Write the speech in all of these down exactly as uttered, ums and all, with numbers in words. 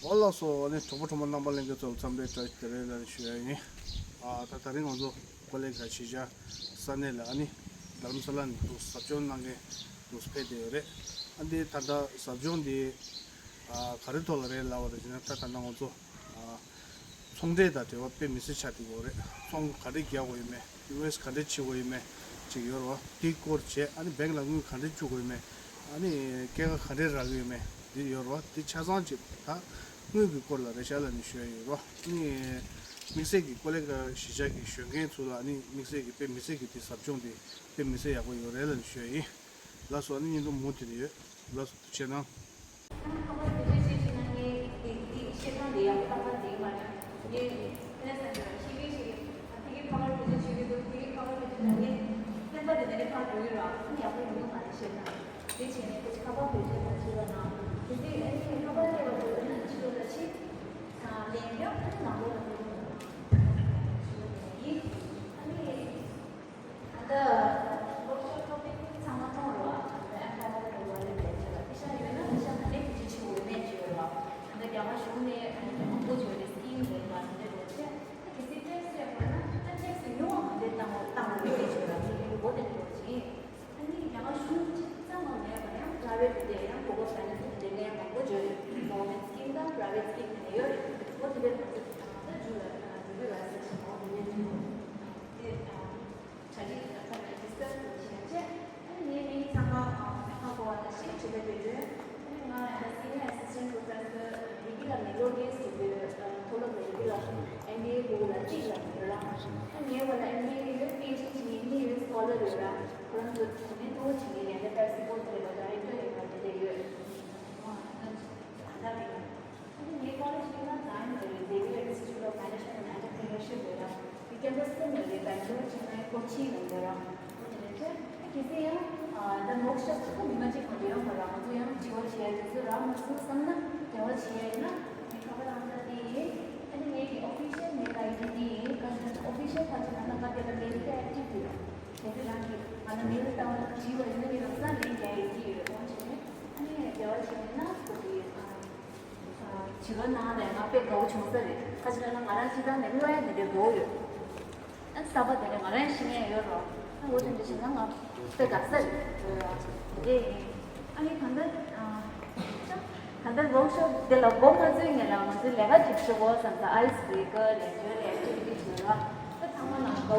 འོ་ལགས་སོ། ཨ་ནི་གྲོགས་པོ་གྲོགས་མོ་རྣམ་པ་ལྷན་རྒྱས་ཚོ་ལ་འཚམས་འདྲི་བཀྲ་ཤིས་བདེ་ལེགས་ལ་ཞུ་ཡ་ཡིན། ཨ་ད་ད་རིང་ང་ཚོ་ཀོ་ལེ་གྷལ་གཞིས་ཆགས་ས་གནས་ལ་ཨ་ནི་རྡ་རམ་ས་ལ་ནས་འདུག་ཟབ་སྦྱོང་གནང་མཁན་འདུག་ཕེབས་བསྡད་ཡོད་རེད། ཨ་འདི་ད་ལྟ་ཟབ་སྦྱོང་འདི་ཨ་ག་རེ་ཐོག་ལ་རེད་ལབ་པ་དང་ཅི་ན་ད་ད་ལྟ་ང་ཚོ་ཨ་ཚོང་འབྲེལ་དང་འབྲེལ་བ་དཔེ་མི་སྲིད་ཆགས་བསྡད་ཡོད་རེད། ཚོང་ག་རེ་རྒྱག་དགོས་ཡོད་མེད། ཨིན་ཝེ་སི་ག་འདྲས་བྱེད་དགོས་ཡོད་མེད་ཅིག་ཡོད་རེད་བ། དེའི་སྐོར་བྱས་ཨ་ནི་བེང་ལ་དངུལ་ག་འདྲས་བཅུག་དགོས་ཡོད་མེད། ཨ་ནི་སྐྱེད་ཀ་ག་འདྲས་རག་གི་ཡོད་མེད་འདི་ཡོད་རེད་བ། དེ་ཆ་ཚང་ཅིག་ད་དངུལ་གྱི་སྐོར་ལ་རེད་ཤག་ལབ་ནས་ཞུ་ཡ་ཡོད་རེད་བ། ཨ་ནི་དམིགས་བསལ་གྱི་ཀོ་ལེ་གྷལ་གཞིས་ཆགས་ཀྱི་གཞོན་སྐྱེས་ཚོ་ལ་ཨ་ནི་དམིགས་བསལ་གྱི་དཔེ་མི་སྲིད་ཀྱི་དེ་ཟབ་སྦྱོང་དེ་དཔེ་མི་སྲིད་ཡག་པོ་ཡོད་རེད་ལབ་ནས་ཞུ་ཡ་ཡིན། ལགས་སོ། ཨ་ནི་བརྙན་ཐུང་མུ་མཐུད་ནས་ཡོད། ལགས་སོ། ཐུགས་རྗེ་གནང་། ཁ་པར་བེད་སྤྱོད་བྱེད་ཤེས་ན་ངས་དེ་དེ་བཤད་སྟངས་དེ་ཡག་པོ་རྟག་པར་དེ་མ་འདྲ། ངས་དེ་ནས་བསམ་པ་ཤེས་ཀྱི་ཤེས་ཀྱི་ཨ་དེ་གི་ཁ་པར་བེད་སྤྱོད་བྱེད་ཀྱི་འདུག་དེ་གི་ཁ་པར་བེད་སྤྱོད་བྱེད་ནས་བསྟན་པ་དེ་ནས་ཕར་འགྲོ་གི་ར། ཨ་ནི་ཡག་པོ་ཡོང་གི་མ་རེད་བཤད་སྟངས། དེ་བྱས་ནས་ཁོ་ཚོ་ཁ་པར་བེད་སྤྱོད་མ་བྱེད་པ་ན་དེ་དུས་ཨ་ནི་ཁ་པར་སླེབས་པ་དེ་ཨ་ནི་ཕྱི་ལོགས་ལ་ཕྱིན་ཙང་ལན་རྒྱག་ཨ་ནི་ནང་ལོགས་ལ་འགྲོ་གི་འདུག་ཡིན། ཨ་ནི། ད་ལྟ་ཝོག་ཤོབ་ཊོ་པིག་ཚང་མ་མཐོང་རོགས། ད་ལྟ་ཨེམ་ཕ་ཝར་མེན་ཊི་ལ་ལས་པའི་ཆེད་ལ་ཤ་ཡོད་ན་ཤ་ག་ནས་བེད་སྤྱོད་བྱེད་དགོས་མེད་ཅེས་ཡོད་རོགས། ད་ལྟ་རྒྱ་གར་གཞུང་ནས་ཨ་ནི་མང་པོ་བརྗོད་རེད། སི་ཀིམ་རེད་པ། དེ་འདྲ་རོགས་བྱས། ད་གལ་སྲིད་ཊེག་སི་ཡག་པོ་ན་ད་ཊེག་སི་ཉུང་བ་ག་འདྲས་བཏང་བ་བཏང་བ་མེད་ཅེས་ཡོད་རོགས། དེ་འདྲའི་གོ་དེ་འདྲ་རོགས་བྱས། ཨ་ནི་རྒྱ་གར་གཞུང་ཅིག་ཙམ་མ་མེད་པ་ཡང་པ་ར་ཝེ་ཊི་དེ་ཡང་གོ་སྐབས་ད་ནི་དེ་འདྲའི་ལས་མང་པོ་བརྗོད་རེད། གོ་ཝར་མེན་ཊི་སི་ཀིམ་དང་པ་ར་ཝེ་ཊི་སི་ཀིམ་དེ་འདྲ་ཡོད་རེད། གོ་དེ་འདྲའི་ང་ཚོ་ད་ལྟ་མཇུག་ལ་འགྲོ་གི་རེད་ཟེར་བཞིན་གོ་དེ་འདྲའི་དེ་དེ། གྲ་སྒྲིག་ད་ལྟ་རེ་ཇི་སི་ཊར་བྱས་བྱས། ཨ་ནི་ངའི་མིང་ཚང་མ་ཧ་གོ་བ་ནང་བཞིན་བྱེད་པའི་དེ་དོན། ཨ་ནི་ང་ད་སི་ནི་ཡར་ཨེ་སི་སི་ཊེན་ཊི་པོ་རོ་ཕེ་སར་རི་གི་ལ་མེ་ལོ་ཌི་ཡས་ཟེར་བའི་མཐོ་སློབ་རི་གི་ལ་ཨེམ་བི་ཨེ་དགོས་ལ་གཅིག་ལ་ཡོད་ར། ཨ་ནི་ངའི་བར་ལ་ཨེམ་བི་ཨེ་ཡོད། པི་ཨེཆ་ཌི་བྱེད་མཁན་གཉིས་ཡོད། སི་ཀོ་ལར་ཡོད་ར། ཁོ་རང་ཚོ་དྲུང་ནས་གཙོ་བོ་བྱེད་མཁན་ལས་ཀ་ལྟར་སི་པོ་ཊི་རེད་པ། ཌའི་རེག་ཊར་ཡོད་པ་དེ་འདྲ་ཡོད། ཨ་ད་དེ་ག་ངའི་ཀོ་ལེཇ་ནི་ང་ཛ་ཡོན་ལ་རེད། Xavier Institute of Management and Entrepreneurship ལ་ར། དེ་ཀེམ་པ་སི་ལ་རེད། སྦེང་ལོར་ཆེན་ནའི་ཀོ་ཆི་ལ་ཡོད་ར། ཨོ་དེ་རེད་ཆེ། ཨ་གལ་སྲིད་ཡང་ཨ་ད་ཝོག་ཤོབ་ཚོ་མི་མང་ཅིག་མ་འདྲ་ཡོང་བ་ར། ང་ཚོ་ཡང་དྲི་བ་བྱེད་ཡ་དེ་ཚོ་རག་མ་སོང་བསམ་ན་འབྲེལ་བ་བྱེད་ཡ་ཡིན་ན། ངའི་ཁ་པར་ཨང་གྲངས་འདི་ཡིན། ཨ་ནི་ངའི་གི་ཨོ་ཕི་ཤལ་མེལ་ཨའི་ཌི་འདི་ཡིན། ག་ཅི་ན་ཨོ་ཕི་ཤལ་ཁ་ཅིག་ལ་ན་ཁ་དེ་ལ་མེལ་དེ་ཨེག་ཊིབ་ཡོད། དེ་ཚོ་རང་གི་ང་ལ་མེལ་བཏང་བ་དང་དྲི་བ་ཡིན་ན་ངས་ལམ་སང་ལན་རྒྱག་ཡ་ཡིན་ཡོད། འོ་བྱས་ནས་ཨ་ནི་འབྲེལ་བ་བྱས་ན་ཁོ་གི་ཨ། ཨ་བྱིས་པ་ནང་ལས་ང་དཔེ་དགའ་བོ་བྱུང་ས་རེད། ཁ་ཅིག་ལ་ན་ང་རང་སྤྱིར་བཏང་ནས་ཀློག་ཡ་དེ་འདྲའི་དགའ་བོ་ཡོད། ཨ་གསར་པ་དེ་འདྲ་ང་རང་ཤེས་མཁན་ཡོད་རོགས། ཨ་འོ་དེ་འདྲ་བྱས་ན་ང་དཔེ་དགའ་ས་རེད། འོ་དེ་འདྲ་ཡིན། ཨ་ནི་ད་ལྟ་ཨ་ད་ལྟ་ཝོག་ཤོབ་དེ་ལ་མགོ་མ་ཚོས་སྔོན་ལ་ང་ཚོའི་ལས་ཀ་ཅིག་ཞུ་དགོས་བསམ་ས། ཨའི་སི་བྷི་རེ་ཀར་ལས་བྱོལ་ལས་ཨེག་ཊི་བྷི་ཊི་བྱོས་རོགས། ད་ཚང་མ་ལ་དགའ་བོ་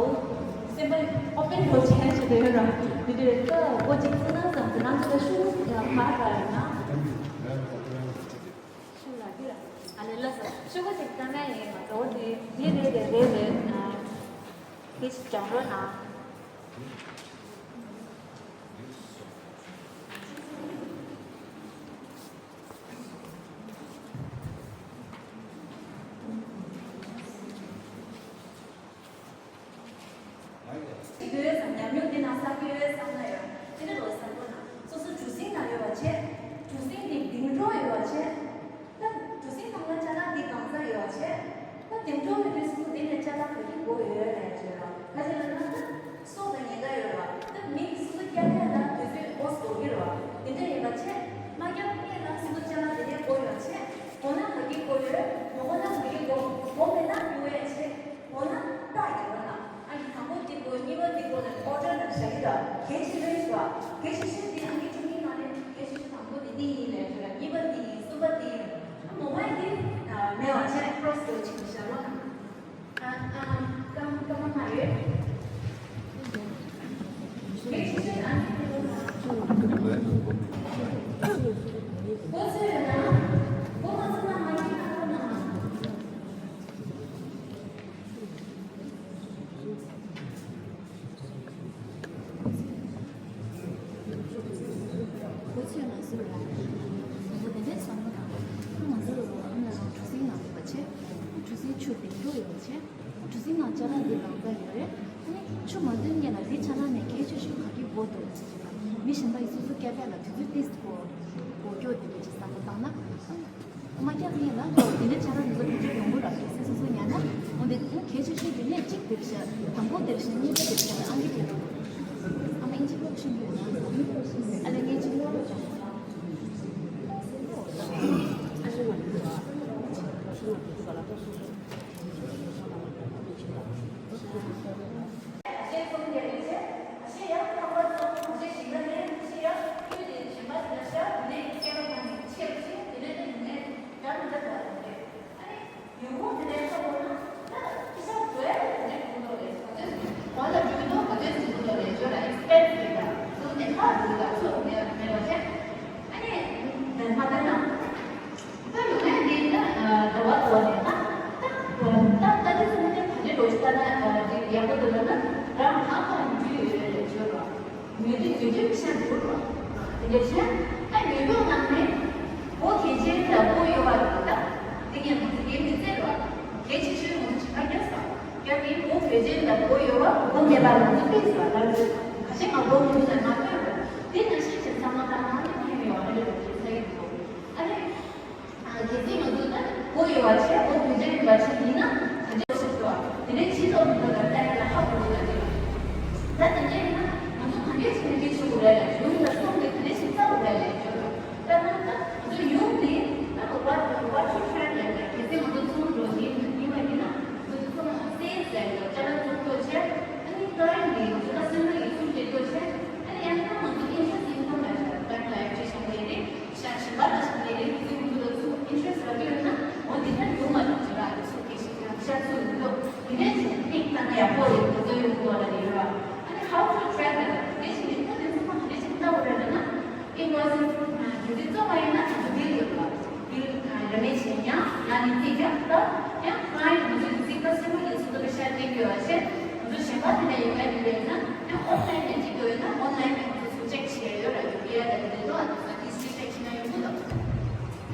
སེམས་པ་ཨོ་པན་འགྲོ་བྱས་ན་ཆེད་དུ་ཡོད་ར། དེ་དུས་ད་འགོ་གཅིག་བཙུགས་ན་བསམ་ཚེ་རང་ཚོ་ལ་ཤུགས་ག་རེ་ཡོད་ན། ཤུགས་ལ་གི་ལ་ཨ་ལེ་ལ་ས་ཤུགས་གཅིག་བཏང་ན་ཡིན། ང་ཚོ་འོ་དེ་འདི་རེད་དེ་རེད་རེད། ཨ་དེ་ཅིག་སྦྱང་རོགས་གནང་། ཡོད་བསམ། ཉམས་མྱོང་འདི་ནང་བསགས་ཀྱི་ཡོད་བསམ་ན་ཡང་དེ་འདྲ་རོགས་བསམ་བློ་ན་སོ་སོ་གྲུ་གཟིངས་ནང་ཡོད་པ་བྱས། གྲུ་གཟིངས་འདི་ལྡིང་གྲོགས་ཡོད་པ་བྱས། ད་གྲུ་གཟིངས་ནང་ལ་ཅ་ལག་འདི་གང་ས་ཡོད་པ་བྱས། ད་ལྡིང་གྲོགས་ཡོད་དུས་སོ་སོ་འདི་ནས་ཅ་ལག་ག་གི་དགོས་ཡོད་ལབ་ཡ་བྱས་ར། ག་ཅི་ལབ་ན་ད་སྲོག་དང་ཉེན་ཁ་ཡོད་ར། ད་མི་འདི་སོ་སོ་སྐྱབས་ཡ་ད་དུས་ཚོད་འགོ་དགོས་ཀྱི་ར། འདི་འདྲ་ཡིན་པ་བྱས། མ་སྐྱབས་མཁན་ལ་སོ་སོ་ཅ་ལག་འདི་ནས་དགོས་ཡོད་བྱས། དགོས་ན་ག་གི་དགོས་ཡོད། མ་དགོས་ན་ག་གི་དགོས། དགོས་མེད་ན་གཡུག་ཡ་བྱས། འོ་ན་རྟགས་རྒྱབ་པ་ན་ཨ་ནི་དང་པོ་འདི་དགོས། གཉིས་པ་འདི་དགོས་ལབ་ཨོར་ཌར་ནང་བཞག་གི་ར། གལ་ཆེ་ཤོས་ཤིག་ར། གལ་ཆེ་ཤོས་འདི་ཨ་ནི་ཁྲིམས་ཀྱི་ནང་ནས་གལ་ཆེ་ཤོས་དང་པོ་འདི་འདི་ཡིན་ལབ་ཀྱི་ར། གཉིས་པ་འདི་ཡིན། གསུམ་པ་འདི་ཡིན། ཨ་མོ་མ་འདི་མེད་པ་བྱས་ཀྲོ་སི་དེ་བྱེད་བཞག་རོགས་གནང་། ཨ་ཨ་སྐར་མ་སྐར་མ་མ་ཡོད། གལ་ཆེ་ཤོས་ཨ་ནི་འདི་དགོས་ཚོད་ཡོད་ན་དགོས་མ་ཚོད་ན་མ་ཡིན་ན་ཁོ་ན། ཁོ་ཚོས་ང་ཚོ་ལ་ང་ཚོ་དེ་འདྲའི་བསམ་བློ་དང་། ཁོ་ང་ཚོ་ལ་ཨ་ནི་རང་གྲུ་གཟིངས་ནང་ཡོད་པ་བྱས། གྲུ་གཟིངས་ཆུ་ལྡིང་གྲོགས་ཡོད་པ་བྱས། གྲུ་གཟིངས་ནང་ཅ་ལག་འདི་གང་ག་ཡོད་རེད། ཨ་ནི་ཆུ་མ་འདོན་སྔོན་ལ་འདི་ཅ་ལག་ནས་གལ་ཆེ་ཤོས་ག་གི་དགོས་འདུག་ཅེས་བྱས་ན། མི་གཞན་པ་ཡིས་སོ་སོ་སྐྱབས་ཡ་ལ་དུས་ཚོད་ཏིས་དགོས་དགོས་ཀྱོག་འདི་འདྲ་ཅིག་བསམ་བློ་བཏང་ན། མ་སྐྱབས་ཡིན་ན་ལོ་དེ་ནས་ཆ་ར་འདི་ཚོ་དུས་ཚོད་ཡོང་གི་ར། གལ་སྲིད་སོ་སོ་ཉར་ན། འོ་འདི་གལ་ཆེ་ཤོས་དེ་ནས་གཅིག་དེར་བཞག་དང་པོ་དེར་བཞག་གཉིས་པ་དེར་བཞག་ཨང་ཀི་དེ་ལ། ཨ་མ་ཨིན་ཇི་ཀློག་ཤེས་ཀྱི་ཡོད་ན། ཨ་ལེ་ངས་ཅིག་ཀློག་རོགས་བྱ། ཨ་ཤི་མ། ཉོས་དུས་དུས་དུས་ཤ་འགྲོ་རོགས། དེ་འདྲ་བྱས། ད་ཉོས་མཁན་ནང་ནས་སྒོ་གལ་ཆེན་ལ་སྒོ་ཡོད་པ་རེད་ད། དེ་ངས་མ་ཚོ་འགན་མི་བཙལ་རོགས། གལ་ཆེ་ཤོས་མ་ཚོ་བྱེད་པ་རྒྱག་ས། རྒྱག་གི་སྒོ་གལ་ཆེན་ལ་སྒོ་ཡོད་པ་སྒོ་མེད་པ་མ་ཚོ་ཕུད་ཟེར་བ་ལ། ཁ་ཤས་ང་སྒོ་མི་འདུག་ཟེར་མ་ཕུད་རོགས། དེ་ནང་བཞིན་བྱས་ཚང་མ་ད་ང་ནི་ཕན་ཡོད་ཨ་རེད་ཟེར་ས་ཡིན་འདུག་ཨ་རེད། གལ་སྲིད་ང་ཚོ་ད་སྒོ་ཡོད་པ་བྱས་སྒོ་གལ་ཆེན་ཡིན་པ་བྱས་ཡིན་ན་ག་འདྲ་ཞིག་འདུག་དེ་ནས་ཕྱི་ལོགས་མི་འདུག་ལ་ལྟ་ཡ་ལ་ཧ་གོ་གི་ཡོད་ད། དེ་ལ་ད་དེ་འདྲ་ཡིན་ན་ང་ཚོ་ག་འདྲས་བྱས་ནས་སྐད་ཆ་དགོས་རེད་ལ། ཡུམ་ལ་སོང་སྟེ་ག་འདྲས་ཤིག་ལྟ་དགོས་རེད་ལ་ཞུ་རོགས། ད་ན་ད་ང་ཚོ་ཡུམ་དེ་ད་what what to track ལ་གལ་སྲིད་ང་ཚོ་ཚོང་འགྲོ་ཡིན་ཡིན་པ་ཡིན་ན་ང་ཚོ་ཚོང་སེལ་ཟེར་ཡོད་ཅ་ལག་ཚོང་ཐོག་བྱས། ཨ་ནི་client དེ་ང་ཚོ་ལ་སེམས་ནང་ཡིད་སུམ་བྱེད་ཐོག་བྱས། ཨ་ནི་ཡང་ན་ང་ཚོ་interest income ལ་བྱས་ད་ལ་ཡག་ཅིག་བྱུང་ནས་རེད། ཤ་ཞིམ་པ་ལ་ཞིམ་ལས་རིགས་ཀྱི་ཚིག་འདི་ལ་ཚུར་interest ལ་ལྟོས་ན་འོ་འདི་ལྟར་ཡོང་མ་ཐུབ་ཅི་ར། ཚུར་གི་ཤི་ཤ་ཚུར་འདུག་དེ་ནས་ཚུར་ཐིག་ལྟ་ན་ཡག་པོ་རེད། ཁོ་ཚོ་ཡོང་གོ་ལ་རེད་ར། ཨ་ནི་how to track ལ་དེ་བཞིན་ནི་ཁོ་དེ་ཚོ་ཁོ་དེ་བཞིན་ལྟ་བ་རེད་ན་invoice དེ་ཚོ་བཙོང་བ་ཡིན་ན་ང་ཚོ་bill ཡོད་པ། bill ར་མེད་བྱས་ཡང་ང་ནི་ཚིག་རྒྱག་ད་ཡང་client དེ་ཚོ་གི་ཚིག་ད་སེམས་པ་ཡིན་ཚུལ་དུ་ཤ་སྟེར་གི་ཡོད་པ་བྱས། ང་ཚོ་གཞན་པ་དེ་འདྲ་ཡོད་པ་ཡིན་པས་ན་ཡང་online ནས་ཅིག་ཡོད་ན་online ནས་ང་ཚོ་ཚུར་check བྱས་ཡོད་ར། ཡུ་པི་ཨའི་ལ་དེ་འདྲ་འདུག་ཨ་ཚོ་history check བྱས་ན་ཡོང་གི་འདུག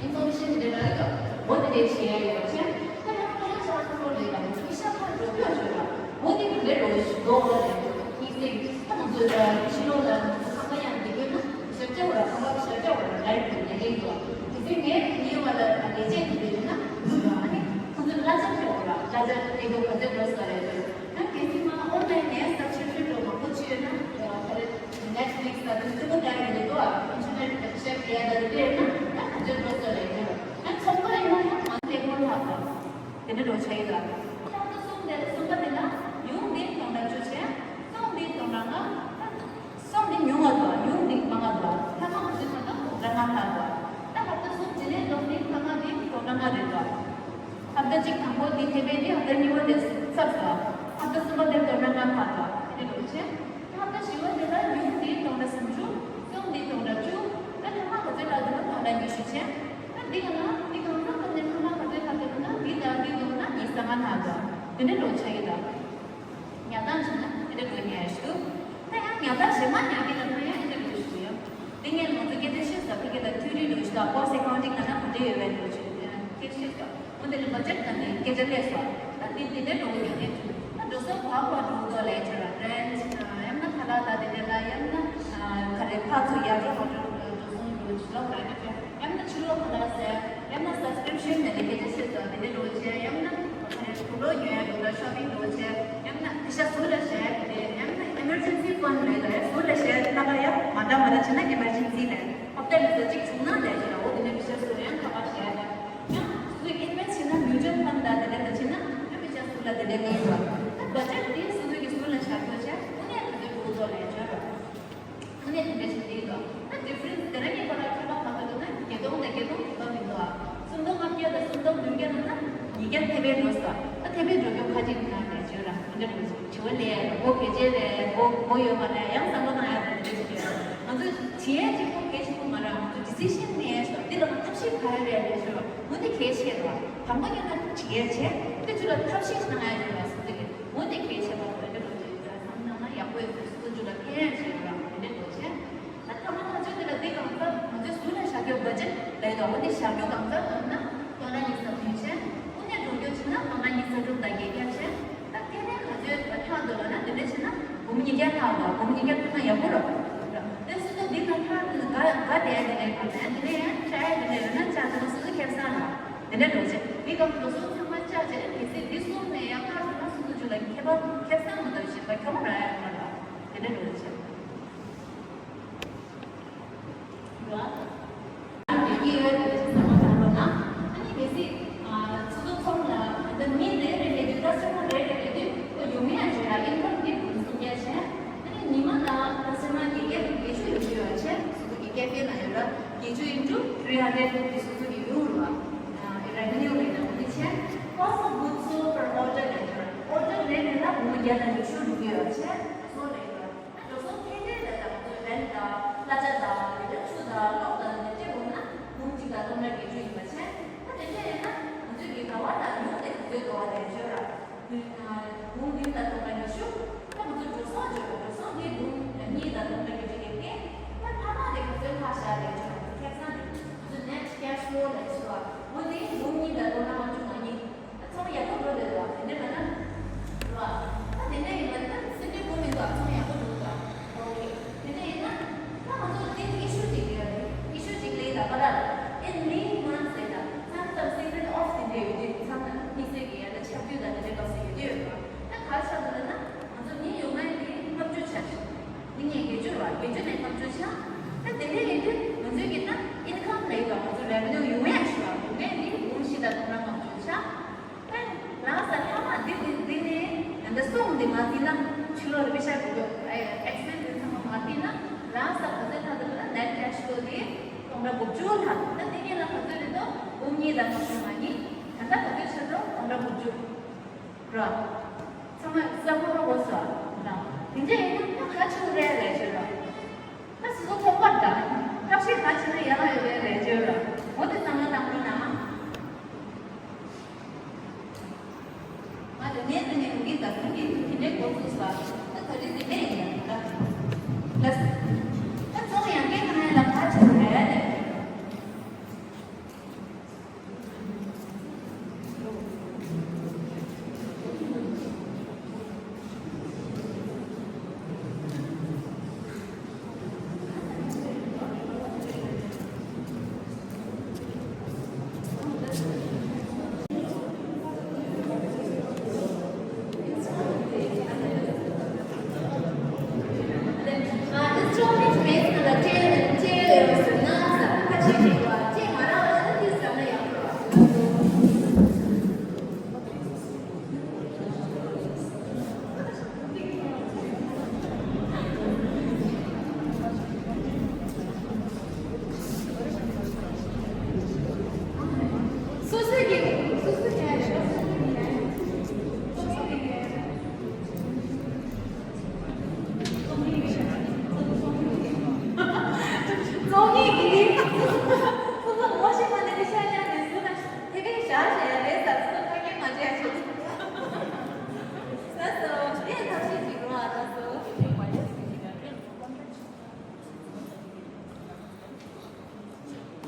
information དེ་འདྲ་རག་གི་འདུག་འོ་དེ་འདྲ་བྱས་ཡོད་པ་བྱས། ད་ཡང་ཁོ་ཡང་ཆ་ཚང་ལོ་ལས་ལ་ང་ཚོ་ཤ་ཁ་འགྲོ་གི་ཡོད་ར། འོ་དེ་གི་ལས་རོགས་ཞུ་འདུག་ལ་ལས་གཉིས་སེ་ད་ང་ཚོ་ཕྱི་ལོགས་ལ་ང་ཚོ་ཁང་པ་ཡང་བསྡད་ཡོད་ན། ཞབས་ཀྱ་བར་ཁང་པ་ཞབས་ཀྱ་བར་ལ་ཡིན་ལས་ཀྱི་ཡོད། དེ་ཚོའི་ངས་ཉེ་བ་ལ་ལས་བྱེད་དེ་ཡོད་ན་འདུག་ར། ཨ་ནི་ཁོང་ཚོ་གླ་ཆ་ཕུལ་དགོས་ར། གླ་ཆ་སྤྲད་དགོས་ག་ཚོད་འགྲོ་ས་རེད་ཟེར། ད་གལ་སྲིད་མ་online ནས་subscription འགྲོ་མང་པོ་བྱས་ཡོད་ན་ག་རེ་Netflix ལ་དུ་ཙི་མོ་ལྟ་ཡ་རེད་དོ། internet ལ་ཤར་རྒྱག་ཡ་ལ་རེད་ན་ད་ག་ཚོད་འགྲོ་ས་རེད་ཟེར། ད་ཚོང་པ་ཡིན་ན་ཡང་མ་ལས་ཁོ་ལ་དང་དེ་འདྲ་འགྲོ་ཆ་ཡོད་ལ། ད་ཚོང་དེ་ཚོང་པ་དེ་ལ་ཡོང་དེ་གཏོང་ར་བཅུ་བྱས། ཚོང་དེ་གཏོང་ར་ང་ད། སོང་འདི་ཉུང་བ་དང་ཡོང་འདི་མང་བ་དང་ལྷག་མ་མ་ཟིན་མ་གཏོགས་སྒོར་ལྔ་ལྷག་དང་། ད་ཧབ་ཏ་གསུམ་དེ་ནས་ལོག་འདི་ལྷག་མ་འདི་སྒོར་ལྔ་རེད་དང་། ཧབ་ཏ་གཅིག་དང་པོ་འདི་ཐེ་བའི་འདི་ཧབ་ཏ་གཉིས་པ་དེ་ཚབ་དང་། ཧབ་ཏ་གསུམ་པ་དེ་སྒོར་ལྔ་ལྷག་དང་དེ་ནས་ལོག་བྱས། ད་ཧབ་ཏ་བཞི་པ་དེ་ལ་ཡོང་འདི་སྟོང་ཕྲག་སུམ་ཅུ། སོང་འདི་སྟོང་ཕྲག་བཅུ། ད་ལྷག་མ་ག་ཚོད་ལྷག་འདུག་ན་སྟོང་ཕྲག་ཉི་ཤུ་བྱས། ད་འདི་ཡང་ན་འདི་གང་ཟག་གང་ནས་ལྷག་མ་ག་ཚོད་ལྷག་འདུག་ན་འདི་དང་འདི་བསྡོམས་ན་ཉི་ཤུ་རྩ་ལྔ་ལྷག་དང་དེ་ནས་ལོག་བྱས་ཡོད་དང་། ཉར་སྟངས་བྱས་ན་དེ་འདྲ་དགོས་ངེས་ཞུ། ད་ཡང་ཉར་སྟངས་བྱས་མ་ཉར་གི་ལབ་ན་ཡང་དེ་འདྲ་དགོས་ཞུ་ཡང་། དེ་ངས་ང་ཚོ་སྐད་ཆ་བཤད་ས་ཕ་གི་ལ་ཐུགས་རིག་འགྲོ་ཞུ་དང་cost accounting ལ་ན་ག་འདྲ་ཡོད་པའི་འགྲོ་ཞུ་སྐད་ཆ་བཤད་ས། འོ་དེ་ལ་budget ལ་ནས་སྐད་ཆ་སླེབས་སོང་། ད་དེ་དེ་འདྲ་འགྲོ་གི་ཡོད་དེ་ད་འགྲོ་སོང་བག་བག་འགྲོ་གི་འདུག་ལས་ཆ་ལ་rent ཡང་ན་ཁ་ལག་ལ་དེ་འདྲ་ལ་ཡང་ན་ག་རེ་ཕར་ཚུར་ཡར་འགྲོ་མར་འགྲོ་འགྲོ་སོང་འགྲོ་ཞུ་ལབ་ར་ཡང་ན་ཕྱི་ལོགས་ཁ་ལག་ཟེར། ཡང་ན་subscription ནས་ལས་ཀ་བྱེད་ས་དེ་འདྲ་འགྲོ་བྱས། ཡང་ན་ཁ་རེ་བུ་ལོ་ཉོ་ཡ་འགྲོ་ལ་shopping འགྲོ་བྱས། ཡང་ན་ཕི་ཤ་ཟུར་ལ་བཞག་ཡ་དེ་འདྲ། ཡང་ན་emergency fund ལས་ཀ་ཟུར་ལ་བཞག་ཡ་དེ་ལྟ་ག་ཡ་མ་འདྲ་མ་འདྲ་བྱས་ན་emergency ལས་ཧབ་ཏ་ལ་ཟུར་གཅིག་བྱུང་ན་ལས་ཀྱི་ལ་འོ་དེ་འདྲ་ཕི་ཤ་ཟུར་ཡང་ཁ་པར་བཞག་ཡ་དང་། ཡང་ཟུར་invest བྱས་ན་mutual fund ལ་དེ་འདྲ་ད་བྱས་ན་ཡང་ཕི་ཤ་ཟུར་ལ་དེ་འདྲ་ལས་ཡོད། ད་budget དེ་སོ་སོ་གི་ཟུར་ལ་བཞག་དགོས་བྱས་དངོས་གནས་ད་དེ་འགྲོ་ཚོ་ལས་ཀྱི་ལ། དངོས་གནས་དེ་འདྲ་ཞིག་འདི་དང་། ད་difference དེ་རང་གཉིས་བར་ལ་ཁྱད་པར་གང་འདུག་ན་བརྒྱད་སྟོང་དང་བརྒྱད་སྟོང་གཅིག་པ་མི་འདུག་ཨ། སུམ་སྟོང་ལྔ་བརྒྱ་དང་སུམ་སྟོང་བདུན་བརྒྱ་ནང་ན་ཉིས་བརྒྱ་ཐེ་བའི་འགྲོ་ས། ད་ཐེ་བའི་འགྲོ་རྒྱུ་ཁ་ཅིག་ན་དེ་བརྗོད་ར་འདི་འདྲ་འགྲོ་ས་བྱི་བ་ལས་སྒོ་གལ་ཆེ་རེད། སྒོ་སྒོ་ཡོད་མ་རེད། ཡང་བསམ་བློ་གཏོང་ཡ་དེ་འདྲ་ཞིག་ཡོད། ང་ཚོས་བྱེད་ཡ་གཅིག་པོ་གལ་ཆེན་པོ་མ་རེད། ང་ཚོ་decision གནང་ཡ་ཞིག་འདི་ལ་ང་ཐབས་ཤེས་ག་རེ་རེད་ལས་ཞུ་ར་ངོ་འདི་གལ་ཆེ་ར། དང་པོ་ཉིད་ལ་བྱེད་ཡ་བྱེད་དེ་ཚོ་ལ་ཐབས་ཤེས་གནང་ཡ་ཞིག་ར་སུ་དེ་གི་ངོ་འདི་གལ་ཆེ་བ་རེད། འདི་ལ་བྱེད་ཡ་བསམ་བློ་གཏོང་ན་ཡག་པོ་ཡོད་ཚུལ་སུ་ཚོ་ལ་ཕན་ཡ་ཞིག་ར་འདི་འདྲ་འགྲོ་ཆེ། ད་ཐ་མ་ང་ཚོས་དེ་ལ་འདི་གང་ལྟར་ང་ཚོས་ཟུར་ལ་བཞག་རྒྱུ་budget ལས་དང་འོ་འདི་བཞག་རྒྱུ་གང་ལྟར་དུ་ན་སྟོང་ཕྲག་ཉི་ཤུ་རྩ་བདུན་བྱས། དངོས་གནས་འགྲོ་རྒྱུ་བྱས་ན་སྟོང་ཕྲག་ཉི་ཤུ་རྩ་དྲུག་དང་བརྒྱད་བརྒྱ་བྱས། ད་དེ་ནས་ག་ཚོད་ལྷག་འདུག་ལབ་ན་དེ་འདྲ་བྱས་ན་སྒོར་མོ་ཉིས་བརྒྱ་ལྷག་འདུག་སྒོར་མོ་ཉིས་བརྒྱ་ཐོབ་ན་ཡག་པོ་རེད། དེ་སོ་སོ་འདི་གང་ལྟར་དུ་དགའ་དགའ་བསྡད་དེ་ནས་གོ་ནས་དེ་ནས་ཡང་བྱ་ཡ་དེ་འདྲ་ཡོད་ན་བྱ་དེ་ནས་སོ་སོ་ཁེ་བཟང་རེད། དེ་འདྲ་འགྲོ་བྱས་འདི་གང་དུ་སོ་ཚང་མ་བྱ་བྱས་ནས་གལ་སྲིད་འདི་གསུམ་ནས་ཡང་ཁག་སོང་ན་སོ་སོ་རྒྱུད་ལ་ཁེ་པ་ཁེ་བཟང་མ་གཏོགས་གཞན་པ་ཁྱོང་རག་ཡ་མ་རེད། དེ་འདྲ་འགྲོ་བྱས། ཡོད། ཡོད་ཡོད་དེ་ཚོ་ཚང་མ་བཏང་རོགས་གནང་། ཨ་ནི་གལ་སྲིད་ཨ་སོ་སོ་ཚོང་ལ་ད་མི་རེ་རེ་ལས་དུས་ཀ་སེ་མ་རེ་རེ་ལས་དུས་ཁོ་ཡོང་ངེས་ཡང་བྱོས་ར་ཨིན་ཀམ་དེ་བུ་སུམ་བརྒྱ་བྱས། ཨ་ནི་ཉི་མ་ལ་ཀ་སེ་མ་བརྒྱད་བརྒྱ་དང་བརྒྱད་ཅུ་ཡོང་གི་ཡོད་བྱས་སོ་སོ་གི་ཀེ་ཕེ་ལ་ཡོད་ར་བརྒྱད་ཅུ་into three hundred དེ་སོ་སོ་གི་ཡོང་རུ་བ་revenue རེ་ན་དེ་བྱས། Cost of goods sold per order ལ་ཡོད་ར་order རེ་རེ་ལ་བུ་མོ་བརྒྱ་དང་ཉི་ཤུ་འགྲོ་གི་ཡོད་བྱས་སོ་ལ་ཡོད་ར། འགྲོ་སོང་ཐད་ཐད་ལ་དང་ཚོད་རན་དང་གླ་ཆ་དང་དེ་འདྲ་ཆུ་དང་གློག་དང་ ལ་ཐོག་ཞུ་མ་ནི། ད་ལྟ་ད་ལྟའི་ཆ་ཚང་གོང་ལ་འགུག་རྒྱུ་ར། ཚང་མ་གསལ་པོ་ར་གོ་སོང་ད། དེ་འདྲ་ཡིན་ན་ད་ག་ཆུ་རེད་ལས་བྱོས་ར། ད་སོ་སོ་ཐོག་པར་ད། བརྟག་ཞིབ་ག་བྱས་ན་ཡག་ཡོད་རེད་ལས་བྱོས་ར། འོ་དེ་ཚང་མ་བཏང་མིན་ན། ང་དེ་ནས་དེ་ནས་འུ་གི་ད་གུང་གི་དེ་འདྲའི་འགོ་ཚུགས་ས། ད་ད་རེས་དེ་འདྲ་ཡིན་ཡང་ད། ལགས། ད་ཚོང་ཡང་སྐད་གང་ཡང་ལབ་ཁ་ཆེ་རེད།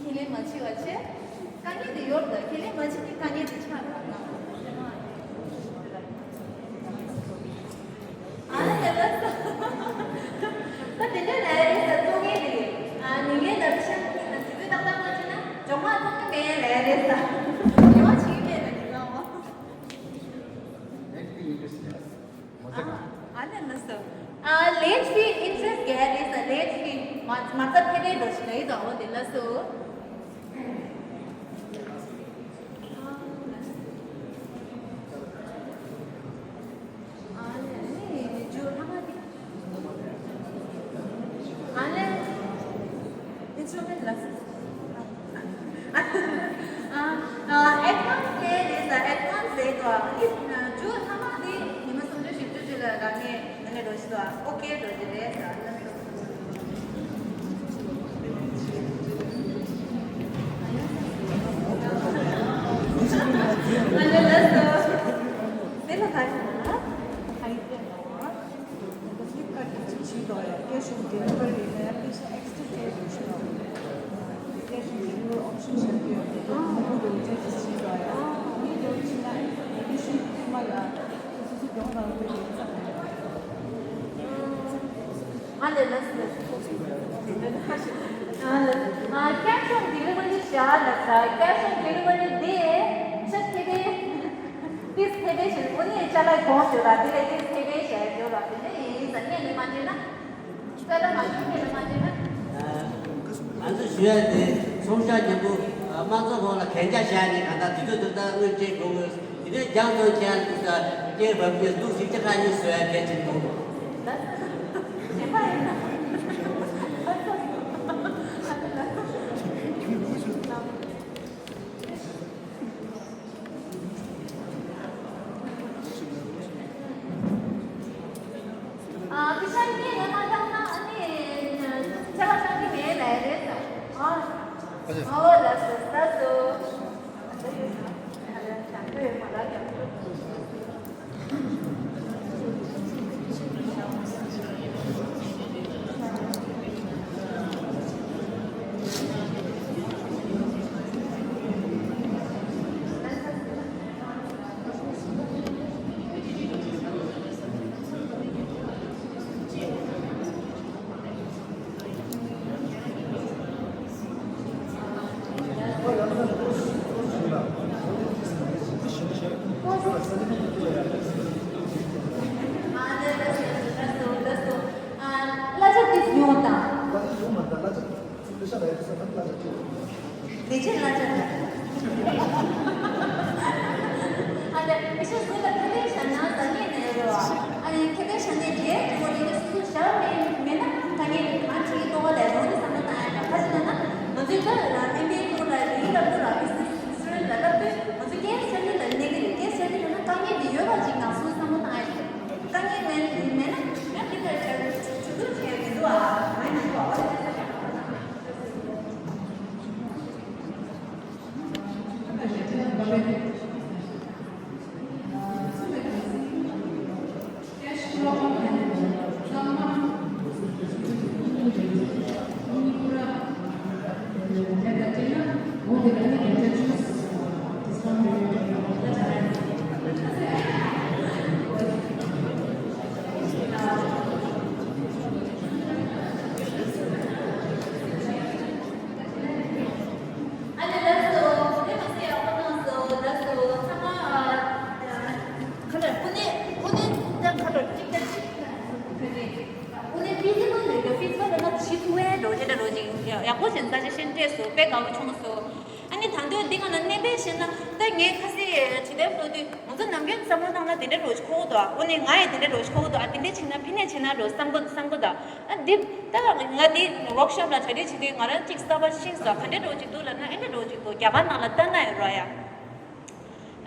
ཁས་ལེན་མ་བྱེད་པ་བྱས། དཀའ་ངལ་དེ་ཡོད་ད། ཁས་ལེན་མ་བྱེད་ནི་དཀའ་ངལ་དེ་ཆགས་ཡོད་ན། ཨ་ལས་ལགས་སོ། ད་དེ་འདྲ་ལས་རེད་ས་ཐོག་ངེས་རེད། ཨ་ནི་ངས་ད་ཆ་ནི་ང་དེ་ཚོའི་ཏག་ཏག་མ་བྱས་ན་ཇོ་མ་ཐོག་ངེས་མེད་ལས་རེད་ས། ཉེས་པ་བྱེད་ཀྱི་མེད་ལ་དེ་ལ་འོ། Let me interest, yes. ཨ་ལས་ལགས་སོ། ཨ་late fee interest ག་རེད་ས། late fee མ་མ་རྩ་ཕེ་རེ་འགྲོ་ཞིག་རེད་དོ་འོ་དེ་ལགས་སོ། ཨ་ལས་ནི་ཇོ་ལྷ་མ་དེ། ཨ་ལས། instrument ལགས་སོ། ཨ་ཨ་advance དེ་རེད་ས། advance དེ་དོ་ཨ་ནི་ཇོ་ལྷ་མ་དེ་ཉི་མ་སུམ་ཅུ་བཞི་བཅུ་ཅིག་ལ་ར་ནས་ནས་འགྲོ་ཞིག་དོ་ཨ་okay འགྲོ་ཞིག་རེད་ས། ཨ་ལས་ལགས་སོ། ཨ་ལས། ཨ་cash on delivery བྱ་ལ་ས། cash on delivery དེ་ཆ་ཐེ་བེ། ཏིས་ཐེ་བེ་ཞིག་འོ་ནི་ཅ་ལག་གོང་ཞུ་ལ་དེ་ལས་ཏིས་ཐེ་བེ་བྱ་ཡོད་ལ་དེ་ནས་ཡིན་ས་ངས་ནི་མ་བྱས་ན། ང་ཚོ་ཞུ་ཡ་དེ་ཚོང་ཤག་མཉམ་པོ་དམངས་གཙོ་ཁོངས་ལ་གན་རྒྱ་བཞག་ནས་གང་ལྟར་དུས་ཚོད་དུ་ལྟར་དངུལ་སྤྲད་དགོས་དགོས། དེ་ནས་རྒྱང་སོང་ཁྱེད་ཀྱི་སྐྱེས་བབ་ཀྱི་འདུག་ཞིག་ཅི་ཁ་གཉིས་བཟོ་ཡ་གལ་ཆེན་པོ། ཨ་ཁི་ཤ་ནི་ངས་མ་བཏང་ན་ཨ་ནི་ཆ་ལ་བཏང་གི་མེད་ལ་རེད་ད། ཨ་ཨོ་ལགས་སོ་ལགས་སོ། ཨ་ད་ཡོད་ན་ཨ་ལ་དང་པོ་ཡོད་མ་ལ་ཡང་། ལག་ལ་བྱུང་སོང་། ཨ་ནི་ད་དུང་འདི་ག་ན་གནས་སྤོས་བྱས་ན་ད་ངས་ཁ་སང་ཇི་ལྟར་ལབ་དུས་ང་ཚོ་ནམ་རྒྱུན་བསམ་བློ་བཏང་ན་དེ་འདྲ་འདྲ་བོ་ཅིག་འཁོར་གྱི་འདུག་ཨ་ནི་ང་ཡང་དེ་འདྲ་འདྲ་བོ་ཅིག་འཁོར་གྱི་འདུག་ཨ་དེ་འདྲ་བྱས་ན་ཕི་ནས་བྱས་ན་འདྲ་བསམ་གྱི་བསམ་གྱི་འདུག་ཨ་འདི་ད་ང་འདི་workshop་ལ་གྲ་སྒྲིག་བྱེད་དུས་ང་རང་གཅིག་གསར་པ་ཤེས་སོང་། ག་འདྲ་འདྲ་བོ་ཅིག་འདུག་ལབ་ན་ཨེ་འདྲ་འདྲ་བོ་ཅིག་འདུག་རྒྱ་གར་ནང་ལ་ལྟ་ན་ཡོད་ར་ཡ།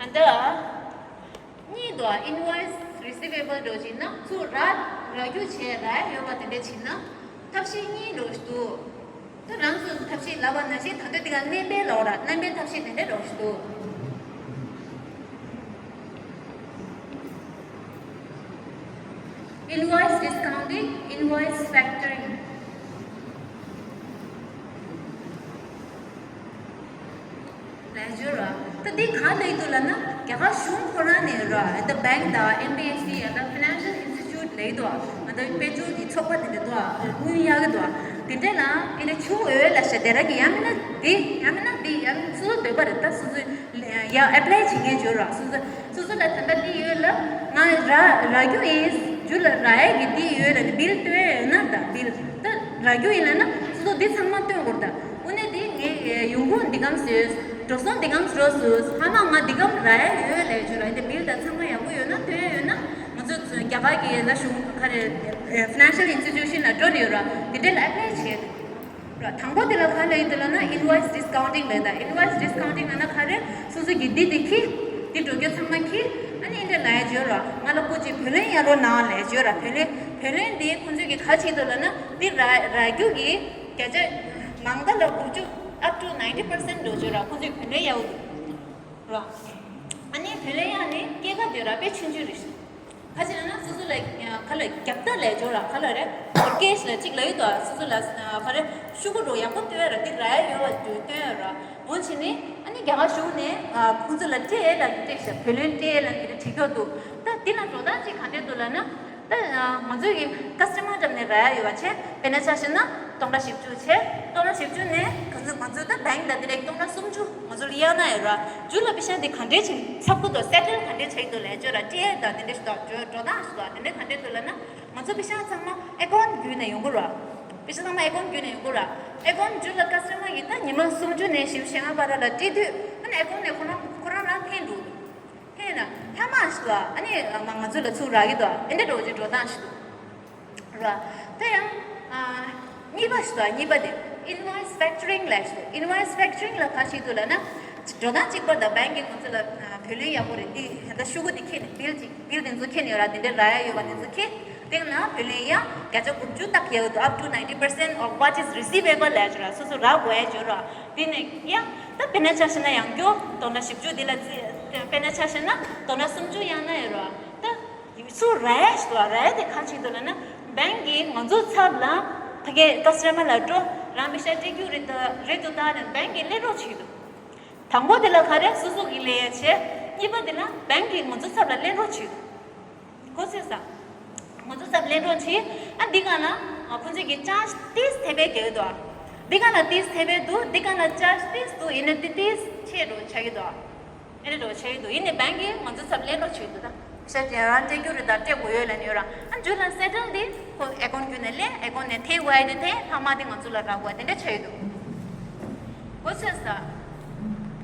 ཨ་ད། གཉིས་འདུག invoice receivable འདྲ་བོ་ཅིག་ན་ཚུར་རག་རག་རྒྱུ་བྱས་རག་ཡོད་པ་དེ་འདྲ་བྱས་ན་ཐབས་ཤེས་གཉིས་འདྲ་བོ་ཞིག་འདུག་ད་རང་ཚོ་ཐབས་ཤེས་ལབ་པ་ནང་བཞིན་ད་ལྟ་དེ་ག་མནན་པའི་ལོག་ར་མནན་པའི་ཐབས་ཤེས་དེ་འདྲ་འདྲ་བོ་ཞིག་འདུག invoice discounting, invoice factoring. ལས་སྦྱོར་བ། ད་འདི་ག་ལས་འདུག་ལབ་ན་རྒྱ་གར་གཞུང་ཁོ་རང་ནས་ར་ད་bank་དང་NBFC་ཡང་ད་financial institute་ལས་འདུག་ང་ད་དཔལ་འབྱོར་གྱི་ཚོགས་པ་དེ་འདྲ་འདུག་དངུལ་གཡར་གྱི་འདུག་དེ་འདྲ་ལ་ཨེ་འདྲ་ཆུ་འོད་ལ་ཤ་དེ་ར་གི་ཡང་མིན་ན་འདི་ཡང་མིན་ན་འདི་ཡང་སོ་སོ་འདོད་པ་རེད། ད་སོ་སོ་ཡང་apply་བྱེད་མཁན་ཡོད་ར། སོ་སོ་སོ་སོ་ལ་ད་ལྟ་འདི་ཡོད་ལ་ང་ར་རག་རྒྱུ་ཡིན། རྒྱུ་ལ་རག་ཡས་ཀྱི་འདི་ཡོད་ལ་ནི་bill་སྟོན་ཡོད་ན་ད་bill་ད་རག་རྒྱུ་ཡིན་ལ་ན་སོ་སོ་འདི་ཚང་མ་སྟོན་དགོས་ད། དངོས་གནས་དེ་ངས་ཡོང་སྒོ་འདི་གམ་ཟེར། འགྲོ་སོང་འདི་གམ་འགྲོ་སོང་། ཧ་མ་ང་འདི་གམ་རག་ཡ་ཡོད་ལས་བརྗོད་ར། འདི་bill་དང་ཚང་མ་ཡག་པོ་ཡོད་ན་སྟོན་ཡོད་ན་ང་ཚོ་རྒྱ་གར་གྱི་ན་གཞུང་ག་རེ་financial institution་ལ་འགྲོ་ནས་ཡོད་ར། འདི་འདྲ་ལ་apply་བྱས་ར། དང་པོ་དེ་ལ་ག་ལ་ཡིན་དེ་ལ་ན་invoice discounting་ལས་ད། invoice discounting་ལ་ན་ག་རེ་སོ་སོ་གི་འདི་དེ་ཁྱི་འདི་འགྲོ་རྒྱུ་ཚང་མ་ཁྱི་ཨ་ནི་འདི་ལ་ཡ་བརྗོད་ར། ང་ལ་ཀོ་ཅི་བུ་ལོན་ཡ་རོ་ནང་ལས་བརྗོད་ར། བུ་ལོན་བུ་ལོན་འདི་ཁོ་ཚོས་གི་ག་བྱེད་དོ་ལ་ན་འདི་ར་ར་རྒྱུ་གི་བརྒྱ་ཆ་མང་ད་ལ་དགུ་བཅུ་up to ninety percent་འགྲོ་བརྗོད་ར། ཁོ་ཚོས་བུ་ལོན་ཡ་འོ་ར། ཨ་ནི་བུ་ལོན་ཡ་ནི་སྐྱེད་ཀ་དེ་ར་དཔེ་ཆུང་ཆུང་རེད། ཁ་ཅིག་ལ་ན་སོ་སོ་ལ་ཁ་ལ་རྒྱབ་རྟ་ལས་འཇོག་ར། ཁ་ལ་རེ་mortgage་ལ་གཅིག་ལ་ཡོད་དོ། སོ་སོ་ལ་ཁ་རེ་ཤུ་གུ་རོ་ཡག་པོ་སྟོན་ར་དེ་ར་ཡོད་བ་དུ་སྟོན་ར། འོན་ཕྱིན་ནི་ཨ་ནི་རྒྱ་གར་གཞུང་ནས་ཁོང་ཚོ་ལ་སྤྲད་ལ་སྤྲད་ཤག་བུ་ལོན་སྤྲད་ལ་དེ་རེ་བྲིས་ཀྱོག་འདུག་ད་དེ་ལ་འགྲོ་སྟངས་ཅིག་ག་འདྲས་འདུག་ལ་ན། ད་ང་ཚོ་གི་customer་འགྲམ་ནས་ར་ཡ་ཡོད་བ་བྱས། དཔེར་ན་ཆ་བཞག་ན་སྟོང་ཕྲག་བཞི་བཅུ་བྱས། སྟོང་ཕྲག་བཞི་བཅུ་ནས་ཁོང་ཚོ་ང་ཚོ་ད་bank་ལ་དེ་རེ་སྟོང་ཕྲག་སུམ་ཅུ་ང་ཚོ་ལ་གཡར་ན་ཡོད་ར། རྒྱུ་ལ་པེ་ཤ་དེ་ག་འདྲས་ཅིག་ཚབ་ཀྱི་འདུག settle་ག་འདྲས་བྱེད་ཀྱི་འདུག་ལས་བརྗོད་ར། སྤྲད་དང་དེ་འདྲས་ཞིག་འགྲོ་སྟངས་ཞིག་འདུག་དེ་འདྲས་ག་འདྲས་འདུག་ལབ་ན། ང་ཚོ་པེ་ཤ་ཚང་མ་account་བརྒྱུད་ནས་ཡོང་གི་ར། པེ་ཤ་ཚང་མ་account་བརྒྱུད་ནས་ཡོང་གི་ར། account་བརྒྱུད་ལ་customer་གིས་ད་ཉི་མ་སུམ་ཅུ་ནས་བཞི་བཅུ་ཞེ་ལྔ་བར་ལ་སྤྲད་དུས་ཨ་ནི་account་ནས་ཁོ་རང་ཁོ་རང་རང་འཐེན་འདུག་འཐེན་ན་ཧ་མ་ཞིག་འདུག་ཨ་ནི་ང་ང་ཚོ་ལ་ཚུར་རག་གི་འདུག་ཨེ་འདྲས་འགྲོ་རྒྱུ་འགྲོ་སྟངས་ཞིག་འདུག་ར། དེ་ཡང་ཨ་གཉིས་པ་ཞིག་དང་གཉིས་པ་དེ་invoice factoring་ལབ་ཞིག་འདུག invoice factoring་ལ་ག་ཞིག་འདུག་ལབ་ན། འགྲོ་སྟངས་གཅིག་པ་དང་bank་གིས་ང་ཚོ་ལ་ཨ་བུ་ལོན་ཡག་པོ་རེད། འདི་ད་ཤུ་གུ་འདི་ཁྱེར་ནས་bill་ཅིག bill་དེ་ཚོ་ཁྱེར་ནས་ཡོད་ར། དེ་འདྲ་རག་ཡ་ཡོད་པ་དེ་ཚོ་ཁྱེར། དེ་ན་བུ་ལོན་ཡང་བརྒྱ་ཆ་དགུ་བཅུ་བཏགས་ཡོད་འདུག up to ninety percent of what is receivable་ལབ་ཞིག་ར། སོ་སོ་རག་དགོས་ཡ་ཡོད་ར། དེ་ནས་ཡང་ད་དཔེར་ན་ཆ་བཞག་ན་ཡང་སྐྱོ་སྟོང་ཕྲག་བཞི་བཅུ་དེ་ལ་རྩི། དཔེར་ན་ཆ་བཞག་ན་སྟོང་ཕྲག་སུམ་ཅུ་ཡང་ན་ཡོད་ར། ད་ཡུལ་ཚོ་ར་ཡ་ཞིག་འདུག་ར་ཡ་དེ་གང་ཞིག་འདུག་ལབ་ན། bank་གིས་ང་ཚོ་ཚབ་ལ་ཕ་གི་customer་ལ་འགྲོ་རང་པེ་ཤ་སྤྲད་རྒྱུ་རེད་ད་རེད་འདུག་ད་ནས་bank་གིས་ལེན་རོགས་བྱེད་འདུག་དང་པོ་དེ་ལ་ག་རེ་སོ་སོ་གིས་ལེན་ཡ་བྱས། གཉིས་པ་དེ་ལ་bank་གིས་ང་ཚོ་ཚབ་ལ་ལེན་རོགས་བྱེད་འདུག་གོ་ཚོད་ས། ང་ཚོ་ཚབ་ལེན་རོགས་བྱེད། ཨ་འདི་ག་ན་ཁོང་ཚོས་ཀྱི་charge་ཏིས་ཐེབས་པའི་རྒྱལ་དུ། འདི་ག་ན་ཏིས་ཐེབས་པའི་འདུག་འདི་ག་ན་charge་ཏིས་འདུག་ཡིན་ན་ཏི་ཏིས་ཆེ་འགྲོ་ཆགས་ཀྱི་འདུག་ཨེ་འདྲ་འགྲོ་ཆགས་ཀྱི་འདུག་ཡིན་ནའི་bank་གིས་ང་ཚོ་ཚབ་ལེན་རོགས་བྱེད་འདུག་ད་ཤ་ཅན་རང་སྤྲད་རྒྱུ་རེད་ད་སྤྲད་དགོས་ཡོད་ལབ་ནས་ཡོད་ར། ཨ་འཇུ་ལ་settle་འདི་ཁོ་account་བརྒྱུད་ནས་ལེན། account་ནས་འཐེན་དགོས་ཡ་དེ་འཐེན། ལྷག་མ་དེ་ང་ཚོ་ལ་རག་དགོས་ཡ་དེ་འདྲ་ཆགས་ཀྱི་འདུག་གོ་ཚོད་ས།